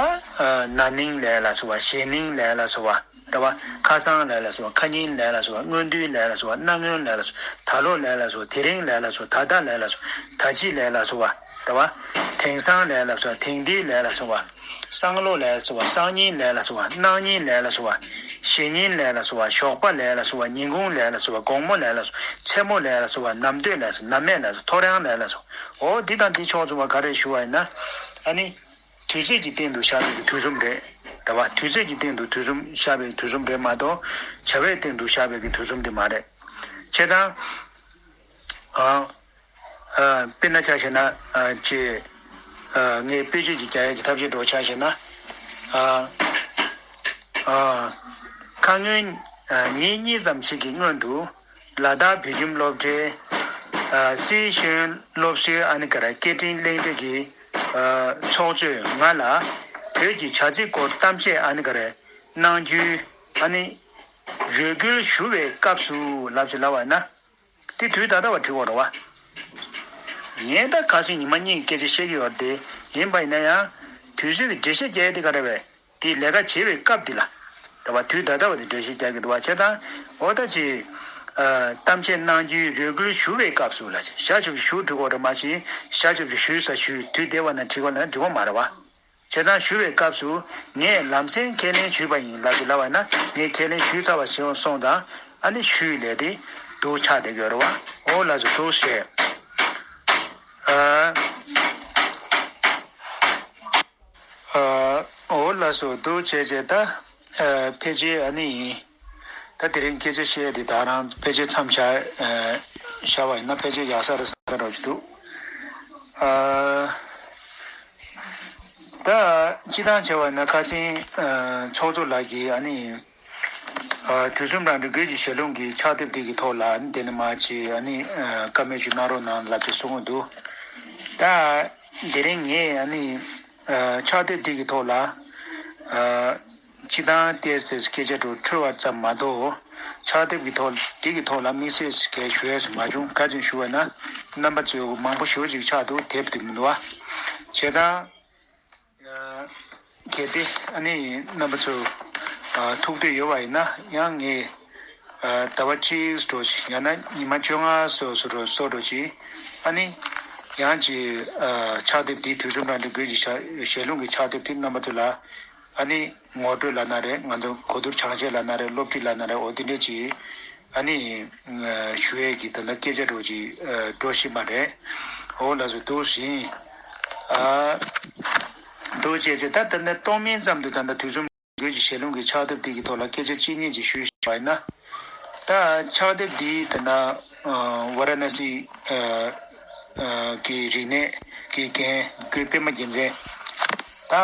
ན་ནིང་ལ་ལ་སོགས་པ། གཞེས་ནིང་ལ་ལ་སོགས་པ། རེད་བ། ཁ་སང་ལ་ལ་སོགས་པ། ཁ་ཉིན་ལ་ལ་སོགས་པ། སྔོན་དུས་ལ་ལ་སོགས་པ། གནངས་ཉིན་ལ་ལ་སོགས་པ། ད་ལོ་ལ་ལ་སོགས་པ། དེ་རིང་ལ་ལ་སོགས་པ། ད་ལྟ་ལ་ལ་སོགས་པ། ད་ཅི་ལ་ལ་སོགས་པ། རེད་བ། དེང་སང་ལ་ལ་སོགས་པ། དེང་དུས་ལ་ལ་སོགས་པ། སང་ལོ་ལ་ལ་སོགས་པ། སང་ཉིན་ལ་ལ་སོགས་པ། གནངས་ཉིན་ལ་ལ་སོགས་པ། གཞེས་ཉིན་ལ་ལ་སོགས་པ། ཞོགས་པ་ལ་ལ་སོགས་པ། ཉིན་གུང་ལ་ལ་སོགས་པ། དགོང་མོ་ལ་ལ་སོགས་པ། མཚན་མོ་ལ་ལ་སོགས་པ། ནམ་སྟོད་ལ་ལ་སོགས་པ། ནམ་སྨད་ལ་ལ་སོགས་པ། ཐོ་རངས་ལ་ལ་སོགས་པ། འོ་འདི་དང་འདི་ཕྱོགས་མཚུངས་པ་ག་རེ་ཞུ་བ་ཡིན་ན། ཨ་ནི། དུས་ཚོད་ཀྱི་སྟེང་དུ་བཞག་པའི་དུས་གསུམ་རེད། རེད་བ། དུས་ཚོད་ཀྱི་སྟེང་དུ་དུས་གསུམ་བཞག་པའི་དུས་གསུམ་རེད་མ་གཏོགས་བྱ་བའི་སྟེང་དུ་བཞག་པའི་གི་དུས་གསུམ་དེ་མ་རེད། བྱས་ཙང་། ཨ། ཨ། དཔེར་ན་ཆ་བཞག་ན། ཨ། ཅེས། ཨ། ངས་དཔེ་བརྗོད་ཅིག་རྒྱག་ཡ་གི་ཐབས་ཤེས་འདྲ་བོ་ཆ་བཞག་ན། ཨ། ཨ། ཁ་སྔོན། ཨ། ཉིན་གཉིས་ཙམ་ཞིག་གི་སྔོན་དུ། ལ་དྭགས་བོད་ཁྱིམ་སློབ་གྲྭའི། ཨ། སྲིད་གཞུང་སློབ་གསོའི་ཨ་ནི་ག་རེ་སྐད་འཕྲིན་གླེང་སྟེགས་ཀྱི། ཨ། ཚོགས་གཙོས་ང་ལ་བོད་ཀྱི་བྱ་ཚིག་སྐོར་གཏམ་བཤད་ཨ་ནི་ག་རེ་གནང་རྒྱུའི་ཨ་ནི་རེ་སྐུལ་ཞུ་བའི་སྐབས་སུ་ལབ་ཅིག་ལབ་པ་ན། དེ་དུས་ད་ལྟ་བ་བྲིས་དགོས་རེད་བ། ངས་ད་ཁ་སང་ཉི་མ་གཉིས་ཀྱི་སྐད་ཆ་བཤད་ཀྱི་ཡོད་རེད་དེ། ཡིན་པ་ཡིན་ན་ཡང་དུས་ཚོད་ཀྱི་འགྲེལ་བཤད་རྒྱག་ཡ་དེ་ག་རེ་བས། དེའི་ལས་ཀ་བྱེད་པའི་སྐབས་འདི་ལ། རེད་བ། དུས་ད་ལྟ་བ་དེ་འགྲེལ་བཤད་རྒྱག་གི་འདུག་བ། བྱས་ཙང་འོ་ད་ཅི། ཨ། གཏམ་བཤད་གནང་རྒྱུའི་རེ་སྐུལ་ཞུ་བའི་སྐབས་སུ་ལ་ཞབས་ཞུ་ཞུ་འགྲོ་དགོས་རེད་མ་གཞི་ཞབས་ཞུ་ཞུ་ས་ཞུ་དུས་འདས་པ་ན་བྲིས་དགོས་ན་འགྲིག་པ་མ་རེད་བ། བྱས་ཙང་ཞུ་བའི་སྐབས་སུ་ངས་ལམ་སེང་ཁས་ལེན་ཞུས་པ་ཡིན་ལབ་ཀྱི་ལབ་པ་ན། ངས་ཁས་ལེན་ཞུས་ཚར་བ་ཞིག་སོང་ཙང་ཨ་ནི་ཞུས་ལས་དེ་འདུག་ཆགས་བསྡད་ཀྱི་ཡོད་རེད་བ། འོ་ལགས་སོ་འདུག་ཟེར། ཨ། ཨ། འོ་ལགས་སོ་འདུག་བྱས་བྱས་ད། ཨ། ཕལ་ཆེར་ཨ་ནི་ཡིན། ད་དེ་རིང་སྐད་ཆ་བཤད་དེ་ད་རང་ཕལ་ཆེར་མཚམས་བཞག་ཨ། བཞག་པ་ཡིན་ན་ཕལ་ཆེར་ཡག་ས་རེད་བསམ་གྱི་འདུག་ཨ། ད་སྤྱིར་བཏང་བྱས་པ་ན་ཁ་སང་ཨ། ཚོགས་གཙོ་ལགས་ཀྱིས་ཨ་ནི། ཨ། དུས་གསུམ་རང་གྲོལ་དགོས་ཀྱི་ཞལ་ལུང་གི་ཕྱག་དེབ་དེ་གི་ཐོག་ལ་དེ་ནས་མར་ཅིག་ཨ་ནི། ཨ། བཀའ་མོལ་ཅིག་གནང་རོགས་གནང་ལབ་ཅིག་གསུང་གི་འདུག་ད་དེ་རིང་ངས་ཨ་ནི། ཨ། ཕྱག་དེབ་དེ་གི་ཐོག་ལ། ཨ། སྤྱིར་བཏང་ཏོག་ཙམ་སྐད་ཆ་འདྲ་འཕྲོས་པ་ཙམ་མ་གཏོགས། ཕྱག་དེབ་ཀྱི་ཐོག་དེ་གི་ཐོག་ལ་དམིགས་བསལ་སྐད་ཞུ་ཡས་མ་བྱུང་། ག་ཅིག་ཞུ་བ་ན། རྣམ་པ་ཚོས་མང་པོ་ཞེ་པོ་ཅིག་ཆགས་འདུག་དེབ་དེ་མི་འདུག་བ། བྱས་ཙང་། གལ་ཏེ་ཨ་ནི་རྣམ་པ་ཚོ། ཨ། ཐུགས་འདོད་ཡོད་པ་ཡིན་ན་ཡང་ངས། ཨ། ཟླ་བ་གཅིག་འགྲོ་ཅིག་ཡང་ན་ཉི་མ་བཅོ་ལྔ་སོ་སོ་འགྲོ་སོ་འགྲོ་ཅིག་ཨ་ནི་ཡང་ཅིག་ཨ། ཕྱག་དེབ་འདི་དུས་གསུམ་རང་གྲོལ་དགོས་ཀྱི་ཞལ་ལུང་གི་ཕྱག་དེབ་འདི་རྣམ་པ་ཚོ་ལ་ཨ་ནི་ངོ་སྤྲོད་ལབ་ན་རེད། ང་ཚོ་གོ་བསྡུར་སྦྱང་བཤད་ལབ་ན་རེད། སློབ་ཁྲིད་ལབ་ན་རེད། འོ་དེ་འདྲས་ཅིག་ཨ་ནི་ཞུ་ཡས་ཀྱི་ད་ལྟ་སྐད་ཆ་འདྲ་ཅིག་འགྲོ་བཞིན་པ་རེད། འོ་ལགས་སོ་འདུག་ཟིན། ཨ། འདུག་བྱས་བྱས་ད་ད་ལྟ་གཏོང་མིན་ཙམ་དུ་ད་ལྟ་དུས་གསུམ་དགོས་ཀྱི་ཞལ་ལུང་གི་ཕྱག་དེབ་དེ་གི་ཐོག་ལ་སྐད་ཆ་གཅིག་གཉིས་ཅིག་ཞུས་པ་ཡིན་ན། ད་ཕྱག་དེབ་འདི་ད་ལྟ་ཝཱ་ར་ཎ་སི་གི་རིག་གནས་ཀྱི་འགན་ཁུར་པད་མ་རྒྱལ་མཚན། ད་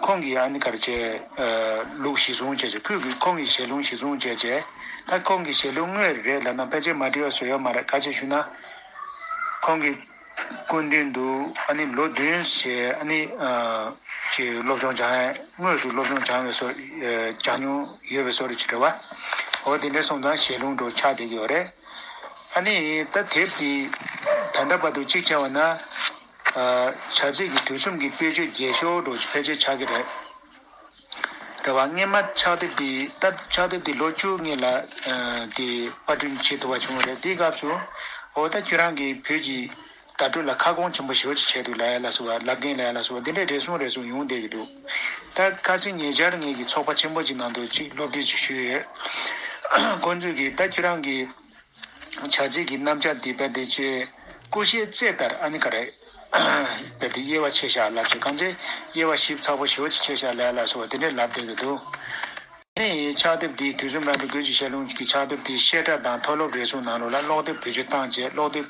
ཁོང་གིས་ཨ་ནི་ག་རེ་བྱས། ལུགས་གཞི་བཟུང་བྱས་བྱས་ཁོས་ཀྱི་ཁོང་གི་ཞལ་ལུང་གཞི་བཟུང་བྱས་བྱས། ད་ཁོང་གི་ཞལ་ལུང་དངོས་རེད་ལབ་ན་ཕལ་ཆེར་མ་འགྲིག་པ་བཟོ་ཡ་མ་རེད། ག་ཅི་ཞུ་ན། ཁོང་གི་སྐུ་མདུན་དུ་ཨ་ནི་ལོ་བདུན་བྱས་ཨ་ནི་ཅིག་སློབ་སྦྱོང་སྦྱང་ཡ། དངོས་སུ་སློབ་སྦྱོང་སྦྱང་བའི་བཟོ་སྦྱང་མྱོང་ཡོད་པའི་བཟོ་འདྲ་ཅིག་རེད་བ། འོ་དེ་འདྲ་སོང་ཙང་ཞལ་ལུང་འདྲ་ཆགས་བསྡད་ཀྱི་ཡོད་རེད། ཨ་ནི་ད་དེབ་འདི་ད་ལྟ་བར་དུ་གཅིག་བྱས་པ་ན། བྱ་ཚིག་གི་དུས་གསུམ་གྱི་དཔེ་བརྗོད་རྒྱས་ཤོས་འདྲ་ཅིག་ཕལ་ཆེར་ཆགས་ཀྱི་རེད། རེད་བ། སྔོན་མ་ཕྱག་དེབ་འདི་ད་ཕྱག་དེབ་འདི་ལོ་བཅུ་སྔོན་ལ་དེ་པར་སྐྲུན་བྱེད་ཐུབ་པ་བྱུང་བ་རེད། དེའི་སྐབས་སུ་འོ་ད་ཁྱོད་རང་གིས་བོད་ཀྱི་བརྡ་སྤྲོད་ལ་ཁ་སྐོང་ཆེན་པོ་ཞེ་པོ་ཅིག་བྱས་འདུག་ལབ་ཡ་ལ་སོགས་པ། ལབ་མཁན་ལབ་ཡ་ལ་སོགས་པ་འདི་འདྲའི་རེ་ཟུང་རེ་ཟུང་ཡོང་བསྡད་ཀྱི་འདུག་ད་ཁ་སང་ཉེ་ཆར་ངེད་ཀྱི་ཚོགས་པ་ཆེན་པོ་ཅིག་ནང་དུ་ཅིག་སློབ་ཁྲིད་ཅིག་ཞུས་ཡོད། ཁོང་ཚོས་ཀྱིས་ད་ཁྱོད་རང་གིས་བྱ་ཚིག་གི་རྣམ་གཞག་འདི་དཔེ་དེ་ཆེ་ཀུ་ཤའི་རྩེ་ལྟར་ཨ་ནི་ག་རེ། དཔེ་དེ་དབྱེ་བ་ཕྱེ་བཞག་ལབ་ཅིག་གང་ཚེ་དབྱེ་བ་ཞིབ་ཚགས་པོ་ཞེ་པོ་ཅིག་ཕྱེ་བཞག་ལབ་ཡ་ལ་སོགས་པ་དེ་འདྲས་ལབ་བསྡད་ཀྱི་འདུག་ཨ་ནི་ཕྱག་དེབ་འདི་དུས་གསུམ་རང་གྲོལ་དགོས་ཀྱི་ཞལ་ལུང་གི་ཕྱག་དེབ་འདི་བཤད་གྲྭ་དང་མཐོ་སློབ་རེ་ཟུང་ནང་ལོགས་ལ་ཀློག་དེབ་བེད་སྤྱོད་བཏང་བྱས། ཀློག་དེབ་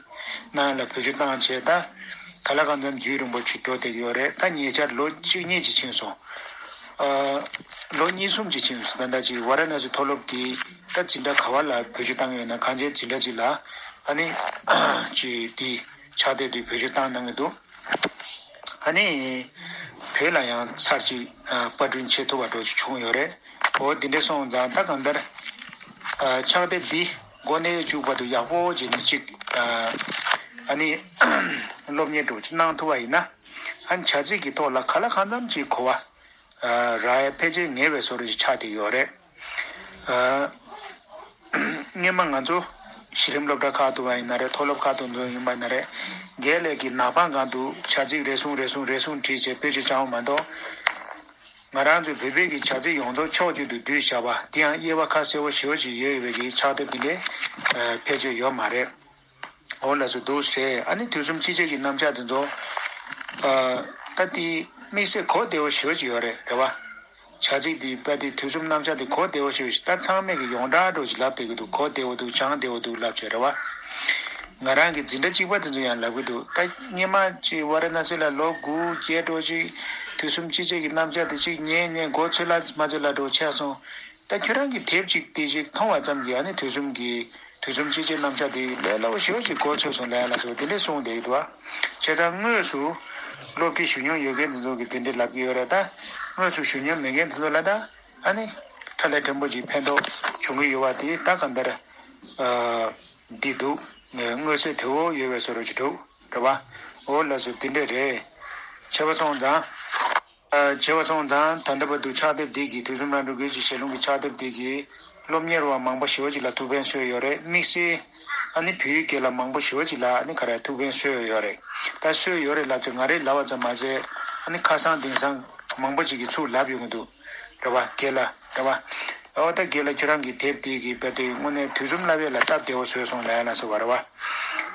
ནང་ལ་བེད་སྤྱོད་བཏང་བྱས། ད་ག་ལ་གང་འཚམ་རྒྱུན་རིང་པོ་ཅིག་འགྲོ་བསྡད་ཀྱི་ཡོད་རེད། ད་ཉེ་ཆར་ལོ་གཅིག་གཉིས་ཅིག་ཕྱིན་སོང་། ཨ། ལོ་གཉིས་གསུམ་ཅིག་ཕྱིན་སོང་། ད་ལྟ་ཅིག་ཝཱ་ར་ཎ་སི་མཐོ་སློབ་ཀྱིས་ད་འཛིན་གྲྭ་ག་བ་ལ་བེད་སྤྱོད་བཏང་ཡོད་ན་གང་ཅིའི་འཛིན་གྲྭ་ཅིག་ལ་ཨ་ནི་ཅིག་འདི་ཕྱག་དེབ་འདི་བེད་སྤྱོད་བཏང་གནང་གི་འདུག་ཨ་ནི་བོད་ལ་ཡང་ཚར་གཅིག་ཨ། པར་སྐྲུན་བྱེད་ཐུབ་པ་འདྲ་ཅིག་བྱུང་ཡོད་རེད། འོ་དེ་འདྲ་སོང་ཙང་ད་གང་ལྟར་ཨ། ཕྱག་དེབ་འདི་འགོ་ནས་མཇུག་བར་དུ་ཡག་པོ་བྱས་ནས་ཅིག་ཨ། ཨ་ནི་སློབ་གཉེར་འདྲ་ཅིག་གནང་ཐུབ་པ་ཡིན་ན། ཨ་ནི་བྱ་ཚིག་གི་ཐོག་ལ་ག་ལ་གང་འཚམ་ཅིག་གོ་བ་ཨ། རག་ཡ་ཕལ་ཆེར་ངེས་པའི་བཟོ་འདྲ་ཅིག་ཆགས་བསྡད་ཡོད་རེད། ཨ། སྔོན་མ་ང་ཚོ་གཞི་རིམ་སློབ་གྲྭ་ཁག་ཏུ་བ་ཡིན་ན་རེད། མཐོ་སློབ་ཁག་ཏུ་འཛུལ་ཡིན་པ་ཡིན་ན་རེད། རྒན་ལགས་ཀྱིས་ནག་པང་སྒང་དུ་བྱ་ཚིག་རེ་ཟུང་རེ་ཟུང་རེ་ཟུང་བྲིས་བྱས་བེད་སྤྱོད་བྱ་བ་མ་གཏོགས། ང་རང་ཚོའི་བོད་པའི་གི་བྱ་ཚིག་ཡོངས་རྫོགས་ཕྱོགས་གཅིག་ཏུ་བསྡུས་བཞག་པ་དེ་ཡང་དབྱེ་བ་ཁ་གསལ་པོ་ཞེ་པོ་ཅིག་ཡོད་ཡོད་པའི་གི་ཕྱག་དེབ་དེ་འདྲས་ཕལ་ཆེར་ཡོད་མ་རེད། འོ་ལགས་སོ་འདུག་ཟེར། ཨ་ནི་དུས་གསུམ་སྤྱི་ཁྱབ་ཀྱི་རྣམ་གཞག་དེ་ཚོ་ཨ། ད་དེ་དམིགས་བསལ་གོ་བདེ་བོ་ཞེ་པོ་ཅིག་ཡོད་རེད། རེད་བ། བྱ་ཚིག་འདི་དཔེ་དེ་དུས་གསུམ་རྣམ་གཞག་འདི་གོ་བདེ་བོ་ཞིག་ད་ཚང་མས་ཀྱི་ཡོངས་གྲགས་འདྲ་ཞིག་ལབ་བསྡད་ཀྱི་འདུག་གོ་བདེ་བོ་འདུག་སྦྱང་བདེ་བོ་འདུག་ལབ་བྱས་རེད་བ། ང་རང་གི་འཛིན་གྲྭ་གཅིག་པ་དེ་ཚོ་ཡང་ལབ་ཀྱི་འདུག་ད་སྔོན་མ་ཅིག་ཝཱ་ར་ཎ་སི་ལ་ལོ་དགུ་བརྒྱད་འགྲོ་ཅིག་དུས་གསུམ་སྤྱི་བྱེ་བའི་རྣམ་གཞག་དེ་ཅིག་ཉན་ཉན་མགོ་ཚོད་ལ་མ་ཚོད་ལ་འགྲོ་ཆགས་སོང་། ད་ཁྱོད་རང་གི་དེབ་ཅིག་དེ་ཅིག་མཐོང་བ་ཙམ་གྱིས་ཨ་ནི་དུས་གསུམ་གྱི་དུས་གསུམ་སྤྱི་བྱེ་རྣམ་གཞག་དེ་ལས་སླ་བོ་ཞེ་པོ་ཅིག་གོ་ཆོད་སོང་ལབ་ཡ་ལ་སོགས་དེ་འདྲས་གསུངས་བསྡད་ཡོད་འདུག་བ། བྱས་ཙང་དངོས་སུ་སློབ་ཁྲིད་ཞུ་མྱོང་ཡོད་མཁན་དེ་ཚོ་གིས་དེ་འདྲས་ལབ་ཀྱི་ཡོད་རེད། ད་དངོས་སུ་ཞུ་མྱོང་མེད་མཁན་དེ་ཚོ་ལ་ད་ཨ་ནི་ཁྲ་ལས་ཕྲན་བུ་ཅིག་ཕན་ཐོགས་བྱུང་གི་ཡོད་པ་དེ་ད་གང་ལྟར་འདི་འདུག་མངོན་གསལ་དོད་པོ་ཡོད་པའི་བཟོ་འདྲ་ཅིག་འདུག་རེད་བ། འོ་ལགས་སོ་དེ་འདྲས་རེད། བྱས་པ་སོང་ཙང་། བྱས་པ་སོང་ཙང་ད་ལྟ་བར་དུ་ཕྱག་དེབ་འདི་གིས་དུས་གསུམ་རང་གྲོལ་རྒྱུད་ཀྱི་ཞལ་ལུང་གི་ཕྱག་དེབ་འདི་གིས་སློབ་གཉེར་བ་མང་པོ་ཞེ་པོ་ཅིག་ལ་ཐུགས་ཕན་གསོས་ཡོད་རེད། དམིགས་བསལ་ཨ་ནི་བོད་ཡིག་སྐད་ལ་མང་པོ་ཞེ་པོ་ཅིག་ལ་ཨ་ནི་ག་རེ་ཐུགས་ཕན་གསོས་ཡོད་རེད། ད་གསོས་ཡོད་རེད་ལབ་ཚེ་ང་རེས་ལབ་པ་ཙམ་མ་ཟད་ཨ་ནི་ཁ་སང་དེང་སང་མང་པོ་ཅིག་གིས་ཚུར་ལབ་ཡོང་གི་འདུག་རེད་བ། རྒན་ལགས་རེད་བ། ཨོ་ད་རྒན་ལགས་ཁྱོད་རང་གི་དེབ་འདི་གིས་རྦད་དེ་དངོས་གནས་དུས་གསུམ་བསླབ་ཡས་ལ་སྟབས་བདེ་བོ་བཟོས་སོང་ལབ་ཡ་ལ་སོགས་པ་རེད་བ།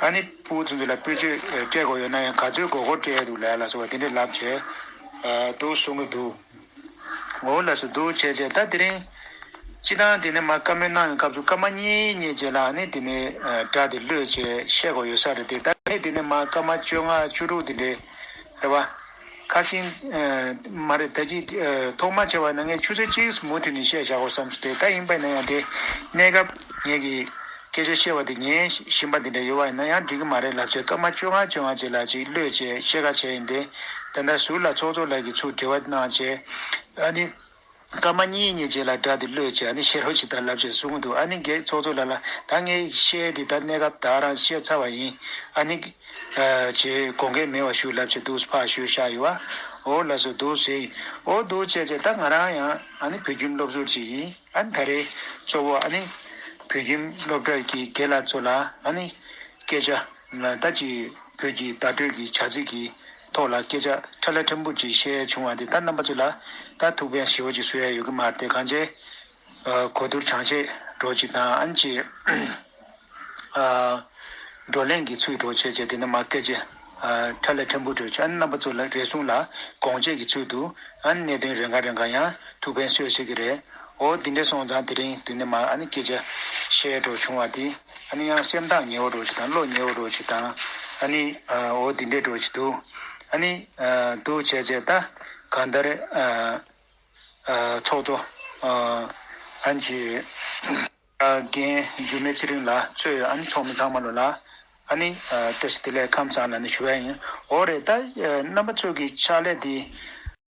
ཨ་ནི་ཕྲུ་གུ་ཚོ་ཚོ་ལ་དཔེ་ཆ་སྤྲད་དགོས་ཡོད་ན་ཡང་ག་ཚོད་མགྱོགས་མགྱོགས་སྤྲད་ཡས་འདུག་ལབ་ཡ་ལ་སོགས་པ་དེ་འདྲས་ལབ་བྱས། ཨ་འདུག་གསུང་གི་འདུག་འོ་ལགས་སོ་འདུག་བྱས་བྱས་ད་དེ་རིང་། སྤྱི་བཏང་དེ་ནས་མར་བཀའ་མོལ་གནང་བའི་སྐབས་སུ་སྐར་མ་གཉིས་གཉིས་བྱས་ལ་ཨ་ནི་དེ་ནས་སྒྲ་དེ་གློད་བྱས་བཤད་དགོས་ཡོད་ས་རེད་དེ། ད་ནི་དེ་ནས་མར་སྐར་མ་བཅོ་ལྔ་བཅུ་དྲུག་དེ་འདྲས་རེད་བ། ཁ་སང་། མ་རེད་ད་ཅི། ཐོག་མ་བྱས་པ་ན་ངས་ཆུ་ཚོད་གཅིག་མུ་མཐུད་ནས་བཤད་བཞག་དགོས་བསམ་སོང་སྟེ། ད་ཡིན་པ་ཡིན་ན་ཡང་དེ་གནས་སྐབས་ངེད་ཀྱིས་སྐད་ཆ་བཤད་པ་དེ་ཉན་བཞིན་པ་དེ་འདྲ་ཡོད་པ་ཡིན་ན་ཡང་འགྲིག་གི་མ་རེད་ལབ་བྱས་སྐར་མ་བཅོ་ལྔ་བཅོ་ལྔ་ཅིག་ལ་ཅིག་གློད་བྱས་བཤད་ཁ་བྱས་ཡིན་ཏེ། ད་ལྟ་ཟུར་ལ་ཚོགས་གཙོ་ལགས་ཀྱིས་ཚུར་དྲི་བ་གནང་བྱས། ཨ་ནི། སྐར་མ་གཉིས་གཉིས་རྗེས་ལ་སྒྲ་དེ་གློད་བྱས་ཨ་ནི་བཤད་རོགས་བྱེད་དང་ལབ་བྱས་གསུངས་འདུག་ཨ་ནི་རྒན་ཚོགས་གཙོ་ལགས་ལ་ད་ངས་བཤད་དེ་ད་གནས་སྐབས་ད་རང་བཤད་ཚར་བ་ཡིན། ཨ་ནི། ཨ་བྱས་དགོངས་འགལ་མེད་པ་ཞུ་ལབ་བྱས་འདུག་ཕར་ཞུས་བཞག་ཡོད་བ། འོ་ལགས་སོ་འདུག་ཟེར། འོ་འདུག་བྱས་བྱས་ད་ང་རང་ཡང་ཨ་ནི་བོད་ཁྱིམ་སློབ་ཟུར་ཅིག་ཡིན། ཨ་ནི་ད་རེས་གཙོ་བོ་ཨ་ནི་བོད་ཁྱིམ་སློབ་གྲྭ་གི་རྒན་ལགས་ཚོ་ལ་ཨ་ནི་སྐད་ཆ་ད་ཅིག་བོད་ཀྱི་བརྡ་སྤྲོད་ཀྱི་བྱ་ཚིག་གི་ཐོག་ལ་སྐད་ཆ་ཕྲ་ལ་ཕྲན་བུ་ཅིག་བཤད་བྱུང་བ་དེ་ད་རྣམ་པ་ཚོ་ལ་ད་ཐུགས་ཕན་ཞེ་པོ་ཅིག་གསོས་ཡ་ཡོད་ཀྱི་མ་རེད་དེ། གང་བྱས། ཨ་གོ་བསྡུར་སྦྱང་བཤད་འདྲ་ཅིག་དང་ཨ་ནི་ཅིག་ཨ་བགྲོ་གླེང་གི་ཚུལ་འདྲ་བྱས་བྱས་དེ་ནས་མར་སྐད་ཆ་ཨ་ཕྲ་ལ་ཕྲན་བུ་འདྲ་བྱས་ཨ་ནི་རྣམ་པ་ཚོ་ལ་རེ་ཟུང་ལ་དགོངས་བཅད་ཀྱི་ཚུལ་དུ་ཨ་ནི་གནད་དོན་རེ་འགའ་རེ་འགའ་ཡང་ཐུགས་ཕན་གསོས་བྱེད་ཀྱི་རེད། འོ་འདི་འདྲ་སོང་ཙང་དེ་རིང་འདི་ནས་མར་ཨ་ནི་སྐད་ཆ་བཤད་འདྲ་བྱུང་བ་དེ་ཨ་ནི་ཡང་སེམས་ཐག་ཉེ་བོ་འདྲ་ཅིག་དང་བློ་ཉེ་བོ་འདྲ་ཅིག་དང་ཨ་ནི་ཨ་འོ་འདི་འདྲ་འདྲ་ཅིག་འདུག་ཨ་ནི་ཨ་འདུག་བྱས་བྱས་ད་གང་ལྟར་ཨ་ཨ་ཚོགས་གཙོ་ཨ་ཨ་ནི་ཅིག་ཨ་རྒན་འགྱུར་མེད་ཚེ་རིང་ལགས་གཙོས་ཨ་ནི་ཚོགས་མི་ཚང་མ་ལོ་ལ་ཨ་ནི་ཨ་བཀྲ་ཤིས་བདེ་ལེགས་ཁམས་བཟང་ལབ་ནས་ཞུ་བ་ཡིན། འོ་རེད་ད་ཨ་རྣམ་པ་ཚོ་གི་ཕྱག་ལས་དེ་